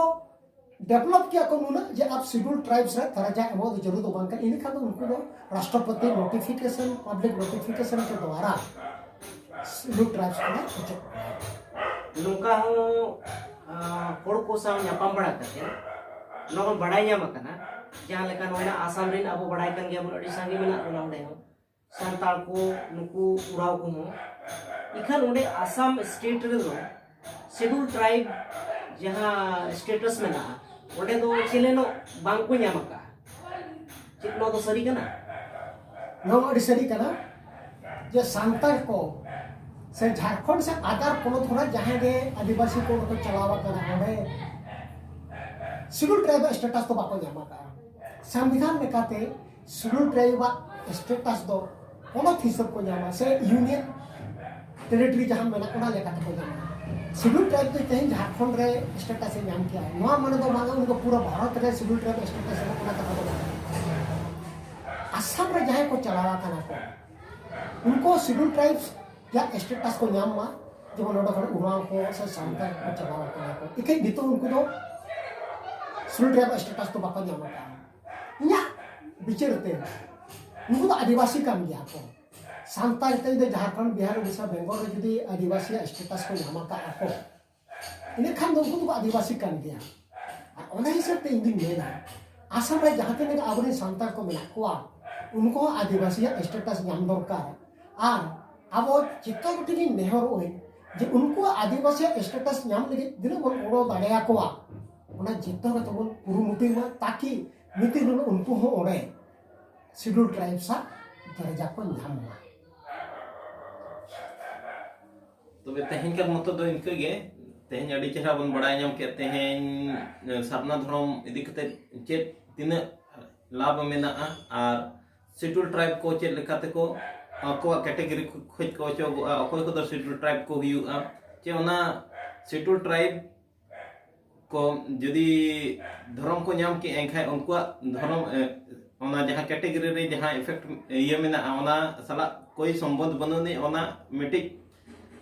ᱰᱮᱵᱷᱞᱚᱯ ᱠᱮᱭᱟ ᱠᱚ ᱱᱩᱱᱟᱹᱜ ᱡᱮ ᱟᱵ ᱥᱤᱰᱩᱞ ᱴᱨᱟᱭᱤᱵᱥ ᱨᱮ ᱫᱟᱨᱟᱡᱟ ᱮᱢᱚᱜ ᱫᱚ ᱡᱟᱹᱨᱩᱲ ᱫᱚ ᱵᱟᱝ ᱠᱟᱱᱟ᱾ ᱤᱱᱟᱹ ᱠᱷᱟᱱ ᱫᱚ ᱩᱱᱠᱩ ᱫᱚ ᱨᱟᱥᱴᱨᱚᱯᱚᱛᱤ ᱱᱳᱴᱤᱯᱷᱤᱠᱮᱥᱚᱱ, ᱯᱟᱵᱽᱞᱤᱠ ᱱᱳᱴᱤᱯᱷᱤᱠᱮᱥᱚᱱ ᱠᱮ ᱫᱣᱟᱨᱟ ᱥᱤᱰᱩᱞ ᱴᱨᱟᱭᱤᱵᱥ ᱠᱚ ᱚᱪᱚᱜ ᱠᱚᱣᱟ᱾ ᱱᱚᱝᱠᱟ ᱦᱚᱸ ᱦᱚᱲ ᱠᱚ ᱥᱟᱶ ᱧᱟᱯᱟᱢ ᱵᱟᱲᱟ ᱠᱟᱛᱮ ᱱᱚᱣᱟ ᱦᱚᱸ ᱵᱟᱲᱟᱭ ᱧᱟᱢ ᱟᱠᱟᱱᱟ, ᱡᱟᱦᱟᱸ ᱞᱮᱠᱟ ᱱᱚᱜᱼᱚᱭ ᱱᱟ ᱟᱥᱟᱢ ᱨᱮᱱ ᱟᱵᱚ ᱵᱟᱲᱟᱭ ᱠᱟᱱ ᱜᱮᱭᱟᱵᱚᱱ, ᱟᱹᱰᱤ ᱥᱟᱸᱜᱮ ᱢᱮᱱᱟᱜ ᱵᱚᱱᱟ ᱚᱸᱰᱮ ᱦᱚᱸ, ᱥᱟᱱᱛᱟᱲ ᱠᱚ, ᱱᱩᱠᱩ ᱩᱨᱟᱣ ᱠᱚᱦᱚᱸ᱾ ᱤᱠᱷᱟᱱ ᱚᱸᱰᱮ ᱟᱥᱟᱢ ᱥᱴᱮᱴ ᱨᱮᱫᱚ ᱥᱤᱰᱩᱞ ᱴᱨᱟᱭᱤᱵ ᱡᱟᱦᱟᱸ ᱥᱴᱮᱴᱟᱥ ᱢᱮᱱᱟᱜᱼᱟ, ᱚᱸᱰᱮ ᱫᱚ ᱪᱮᱞᱮᱱᱚᱜ ᱵᱟᱝ ᱠᱚ ᱧᱟᱢ ᱟᱠᱟᱫᱼᱟ᱾ ᱪᱮᱫ ᱱᱚᱣᱟ ᱫᱚ ᱥᱟᱹᱨᱤ ᱠᱟᱱᱟ? ᱱᱚᱣᱟ ᱟᱹᱰᱤ ᱥᱟᱹᱨᱤ ᱠᱟᱱᱟ ᱡᱮ ᱥᱟᱱᱛᱟᱲ ᱠᱚ ᱥᱮ ᱡᱷᱟᱲᱠᱷᱚᱸᱰ ᱥᱮ ᱟᱫᱟᱨ ᱯᱚᱱᱚᱛ ᱠᱷᱚᱱᱟᱜ ᱡᱟᱦᱟᱸᱭ ᱜᱮ ᱟᱹᱫᱤᱵᱟᱹᱥᱤ ᱠᱚ ᱠᱚ ᱪᱟᱞᱟᱣ ᱟᱠᱟᱱᱟ ᱚᱸᱰᱮ ᱥᱤᱰᱩᱞ ᱴᱨᱟᱭᱤᱵ ᱥᱴᱮᱴᱟᱥ ᱫᱚ ᱵᱟᱠᱚ ᱧᱟᱢ ᱟᱠᱟᱫᱼᱟ᱾ ᱥᱚᱝᱵᱤᱫᱷᱟᱱ ᱞᱮᱠᱟᱛᱮ ᱥᱤᱰᱩᱞ ᱴᱨᱟᱭᱤᱵ ᱟᱜ ᱥᱴᱮᱴᱟᱥ ᱫᱚ ᱯᱚᱱᱚᱛ ᱦᱤᱥᱟᱹᱵ ᱠᱚ ᱧᱟᱢᱟ ᱥᱮ ᱤᱭᱩᱱᱤᱭᱚᱱ ᱴᱮᱨᱤᱴᱚᱨᱤ ᱡᱟᱦᱟᱸ ᱢᱮᱱᱟᱜ ᱚᱱᱟ ᱞᱮᱠᱟ ᱛᱮᱠᱚ ᱧᱟᱢᱟ᱾ ᱥᱤᱰᱩᱞ ᱴᱨᱟᱭᱤᱵ ᱫᱚ ᱛᱮᱦᱮᱧ ᱡᱷᱟᱲᱠᱷᱚᱸᱰ ᱨᱮ ᱥᱴᱮᱴᱟᱥ ᱮ ᱧᱟᱢ ᱠᱮᱜᱼᱟ, ᱱᱚᱣᱟ ᱢᱟᱱᱮ ᱫᱚ ᱵᱟᱝᱟ ᱩᱱᱤ ᱫᱚ ᱯᱩᱨᱟᱹ ᱵᱷᱟᱨᱚᱛ ᱨᱮ ᱥᱤᱰᱩᱞ ᱴᱨᱟᱭᱤᱵ ᱥᱴᱮᱴᱟᱥ ᱮ ᱧᱟᱢ ᱚᱱᱟ ᱠᱟᱛᱷᱟ ᱫᱚ ᱵᱟᱝ᱾ ᱟᱥᱟᱢ ᱨᱮ ᱡᱟᱦᱟᱸᱭ ᱠᱚ ᱪᱟᱞᱟᱣ ᱟᱠᱟᱱᱟ ᱠᱚ ᱩᱱᱠᱩ ᱥᱤᱰᱩᱞ ᱴᱨᱟᱭᱤᱵ ᱨᱮᱭᱟᱜ ᱥᱴᱮᱴᱟᱥ ᱠᱚ ᱧᱟᱢ ᱢᱟ, ᱡᱮᱢᱚᱱ ᱱᱚᱰᱮ ᱠᱷᱚᱱ ᱩᱨᱟᱣ ᱠᱚ ᱥᱮ ᱥᱟᱱᱛᱟᱲ ᱠᱚ ᱪᱟᱞᱟᱣ ᱟᱠᱟᱱᱟ ᱠᱚ, ᱤᱠᱷᱟᱹᱱ ᱱᱤᱛᱚᱜ ᱩᱱᱠᱩ ᱫᱚ ᱥᱤᱰᱩᱞ ᱴᱨᱟᱭᱤᱵ ᱥᱴᱮᱴᱟᱥ ᱫᱚ ᱵᱟᱠᱚ ᱧᱟᱢ ᱟᱠᱟᱫᱼᱟ᱾ ᱤᱧᱟᱹᱜ ᱵᱤᱪᱟᱹᱨ ᱛᱮ ᱩᱱᱠᱩ ᱫᱚ ᱟᱹᱫᱤᱵᱟᱹᱥᱤ ᱠᱟᱱ ᱜᱮᱭᱟ ᱠᱚ᱾ ᱥᱟᱱᱛᱟᱲ ᱛᱮ ᱡᱩᱫᱤ ᱡᱷᱟᱲᱠᱷᱚᱸᱰ, ᱵᱤᱦᱟᱨ, ᱩᱲᱤᱥᱥᱟ, ᱵᱮᱝᱜᱚᱞ ᱨᱮ ᱡᱩᱫᱤ ᱟᱹᱫᱤᱵᱟᱹᱥᱤᱭᱟᱜ ᱥᱴᱮᱴᱟᱥ ᱠᱚ ᱧᱟᱢ ᱟᱠᱟᱫᱼᱟ ᱠᱚ, ᱤᱱᱟᱹᱠᱷᱟᱱ ᱫᱚ ᱩᱱᱠᱩ ᱫᱚᱠᱚ ᱟᱹᱫᱤᱵᱟᱹᱥᱤ ᱠᱟᱱ ᱜᱮᱭᱟ᱾ ᱟᱨ ᱚᱱᱟ ᱦᱤᱥᱟᱹᱵ ᱛᱮ ᱤᱧ ᱫᱩᱧ ᱢᱮᱱᱟ, ᱟᱥᱟᱢ ᱨᱮ ᱡᱟᱦᱟᱸ ᱛᱤᱱᱟᱹᱜ ᱟᱵᱚᱨᱮᱱ ᱥᱟᱱᱛᱟᱲ ᱠᱚ ᱢᱮᱱᱟᱜ ᱠᱚᱣᱟ, ᱩᱱᱠᱩ ᱦᱚᱸ ᱟᱹᱫᱤᱵᱟᱹᱥᱤᱭᱟᱜ ᱥᱴᱮᱴᱟᱥ ᱧᱟᱢ ᱫᱚᱨᱠᱟᱨ᱾ ᱟᱨ ᱟᱵᱚ ᱡᱚᱛᱚ ᱠᱚᱴᱷᱮᱱ ᱤᱧ ᱱᱮᱦᱚᱨᱚᱜ ᱟᱹᱧ ᱡᱮ ᱩᱱᱠᱩᱣᱟᱜ ᱟᱹᱫᱤᱵᱟᱹᱥᱤᱭᱟᱜ ᱥᱴᱮᱴᱟᱥ ᱧᱟᱢ ᱞᱟᱹᱜᱤᱫ ᱛᱤᱱᱟᱹᱜ ᱵᱚᱱ ᱜᱚᱲᱚ ᱫᱟᱲᱮᱭᱟᱠᱚᱣᱟ, ᱚᱱᱟ ᱡᱚᱛᱚ ᱠᱟᱛᱮ ᱵᱚᱱ ᱠᱩᱨᱩᱢᱩᱴᱩᱭ ᱢᱟ, ᱛᱟᱠᱤ ᱢᱤᱫ ᱫᱤᱱ ᱦᱤᱞᱳᱜ ᱩᱱᱠᱩ ᱦᱚᱸ ᱚᱸᱰᱮ ᱥᱤᱰᱩᱞ ᱴᱨᱟᱭᱤᱵᱽᱥ ᱟᱜ ᱫᱚᱨᱡᱟ ᱠᱚ ᱧᱟᱢ ᱢᱟ᱾ ᱛᱚᱵᱮ ᱛᱮᱦᱮᱧ ᱠᱟᱨ ᱢᱚᱛᱚ ᱫᱚ ᱤᱱᱠᱟᱹ ᱜᱮ᱾ ᱛᱮᱦᱮᱧ ᱟᱹᱰᱤ ᱪᱮᱦᱨᱟ ᱵᱚᱱ ᱵᱟᱲᱟᱭ ᱧᱟᱢ ᱠᱮᱫ ᱛᱮᱦᱮᱧ ᱥᱟᱨᱱᱟ ᱫᱷᱚᱨᱚᱢ ᱤᱫᱤ ᱠᱟᱛᱮ ᱪᱮᱫ ᱛᱤᱱᱟᱹᱜ ᱞᱟᱵᱷ ᱢᱮᱱᱟᱜᱼᱟ ᱟᱨ ᱥᱤᱰᱩᱞ ᱴᱨᱟᱭᱤᱵᱽ ᱠᱚ ᱪᱮᱫ ᱞᱮᱠᱟ ᱛᱮᱠᱚ ᱟᱠᱚᱣᱟᱜ ᱠᱮᱴᱮᱜᱚᱨᱤ ᱠᱷᱚᱡ ᱠᱚ ᱚᱪᱚᱜᱚᱜᱼᱟ, ᱚᱠᱚᱭ ᱠᱚᱫᱚ ᱥᱤᱰᱩᱞ ᱴᱨᱟᱭᱤᱵᱽ ᱠᱚ ᱦᱩᱭᱩᱜᱼᱟ, ᱪᱮ ᱚᱱᱟ ᱥᱤᱰᱩᱞ ᱴᱨᱟᱭᱤᱵᱽ ᱠᱚ ᱡᱩᱫᱤ ᱫᱷᱚᱨᱚᱢ ᱠᱚ ᱧᱟᱢ ᱠᱮᱜᱼᱟ, ᱮᱱᱠᱷᱟᱱ ᱩᱱᱠᱩᱣᱟᱜ ᱫᱷᱚᱨᱚᱢ, ᱮ, ᱚᱱᱟ ᱡᱟᱦᱟᱸ ᱠᱮᱴᱮᱜᱚᱨᱤ ᱨᱮ ᱡᱟᱦᱟᱸ ᱤᱯᱷᱮᱠᱴ ᱤᱭᱟᱹ ᱢᱮᱱᱟᱜᱼᱟ, ᱚᱱᱟ ᱥᱟᱞᱟᱜ ᱠᱳᱭ ᱥᱚᱢᱵᱚᱱᱫᱷ ᱵᱟᱹᱱᱩᱜ ᱟᱹᱱᱤᱡ᱾ ᱚᱱᱟ ᱢᱤᱫᱴᱤᱡ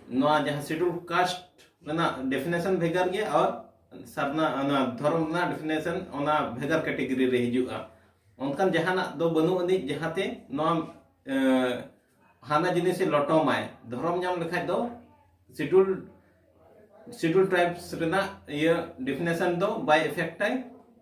ᱱᱚᱣᱟ ᱡᱟᱦᱟᱸ ᱥᱤᱰᱩᱞ ᱠᱟᱥᱴ ᱨᱮᱱᱟᱜ ᱰᱮᱯᱷᱤᱱᱮᱥᱚᱱ ᱵᱷᱮᱜᱟᱨ ᱜᱮᱭᱟ ᱟᱨ ᱥᱟᱨᱱᱟ, ᱚᱱᱟ ᱫᱷᱚᱨᱚᱢ ᱨᱮᱱᱟᱜ ᱰᱤᱯᱷᱤᱱᱮᱥᱚᱱ ᱚᱱᱟ ᱵᱷᱮᱜᱟᱨ ᱠᱮᱴᱮᱜᱚᱨᱤ ᱨᱮ ᱦᱤᱡᱩᱜᱼᱟ᱾ ᱚᱱᱠᱟᱱ ᱡᱟᱦᱟᱱᱟᱜ ᱫᱚ ᱵᱟᱹᱱᱩᱜ ᱟᱹᱱᱤᱡ ᱡᱟᱦᱟᱸᱛᱮ ᱱᱚᱣᱟ ᱮ, ᱦᱟᱱᱟ ᱡᱤᱱᱤᱥᱮ ᱞᱚᱴᱚᱢᱟᱭ᱾ ᱫᱷᱚᱨᱚᱢ ᱧᱟᱢ ᱞᱮᱠᱷᱟᱡ ᱫᱚ ᱥᱤᱰᱩᱞ ᱥᱤᱰᱩᱞ ᱴᱨᱟᱭᱤᱵᱥ ᱨᱮᱱᱟᱜ ᱤᱭᱟᱹ ᱰᱤᱯᱷᱤᱱᱮᱥᱚᱱ ᱫᱚ ᱵᱟᱭ ᱮᱯᱷᱮᱠᱴ ᱟᱭ,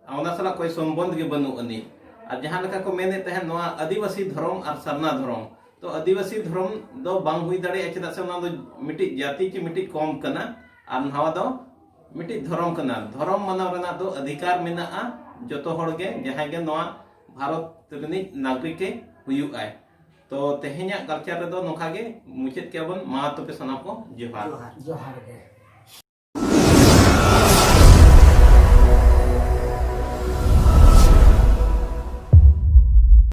ᱚᱱᱟ ᱥᱟᱞᱟᱜ ᱠᱳᱭ ᱥᱚᱢᱵᱚᱱᱫᱷ ᱜᱮ ᱵᱟᱹᱱᱩᱜ ᱟᱹᱱᱤᱡ᱾ ᱟᱨ ᱡᱟᱦᱟᱸ ᱞᱮᱠᱟ ᱠᱚ ᱢᱮᱱᱮᱫ ᱛᱟᱦᱮᱸᱫ ᱱᱚᱣᱟ ᱟᱹᱫᱤᱵᱟᱹᱥᱤ ᱫᱷᱚᱨᱚᱢ ᱟᱨ ᱥᱟᱨᱱᱟ ᱫᱷᱚᱨᱚᱢ, ᱛᱚ ᱟᱹᱫᱤᱵᱟᱹᱥᱤ ᱫᱷᱚᱨᱚᱢ ᱫᱚ ᱵᱟᱝ ᱦᱩᱭ ᱫᱟᱲᱮᱭᱟᱜᱼᱟ, ᱪᱮᱫᱟᱜ ᱥᱮ ᱚᱱᱟ ᱫᱚ ᱢᱤᱫᱴᱤᱡ ᱡᱟᱹᱛᱤ ᱪᱮ ᱢᱤᱫᱴᱤᱡ ᱠᱚᱢ ᱠᱟᱱᱟ, ᱟᱨ ᱱᱚᱣᱟ ᱫᱚ ᱢᱤᱫᱴᱤᱡ ᱫᱷᱚᱨᱚᱢ ᱠᱟᱱᱟ᱾ ᱫᱷᱚᱨᱚᱢ ᱢᱟᱱᱟᱣ ᱨᱮᱱᱟᱜ ᱫᱚ ᱚᱫᱷᱤᱠᱟᱨ ᱢᱮᱱᱟᱜᱼᱟ ᱡᱚᱛᱚ ᱦᱚᱲ ᱜᱮ, ᱡᱟᱦᱟᱸᱭ ᱜᱮ ᱱᱚᱣᱟ ᱵᱷᱟᱨᱚᱛ ᱨᱤᱱᱤᱡ ᱱᱟᱜᱚᱨᱤᱠ ᱮ ᱦᱩᱭᱩᱜ ᱟᱭ᱾ ᱛᱚ ᱛᱮᱦᱮᱧᱟᱜ ᱠᱟᱞᱪᱟᱨ ᱨᱮᱫᱚ ᱱᱚᱝᱠᱟ ᱜᱮ ᱢᱩᱪᱟᱹᱫ ᱠᱮᱭᱟ ᱵᱚᱱ᱾ ᱢᱟ ᱛᱚᱵᱮ ᱥᱟᱱᱟᱢ ᱠᱚ ᱡᱚᱦᱟᱨ᱾ ᱡᱚᱦᱟᱨ ᱜᱮ᱾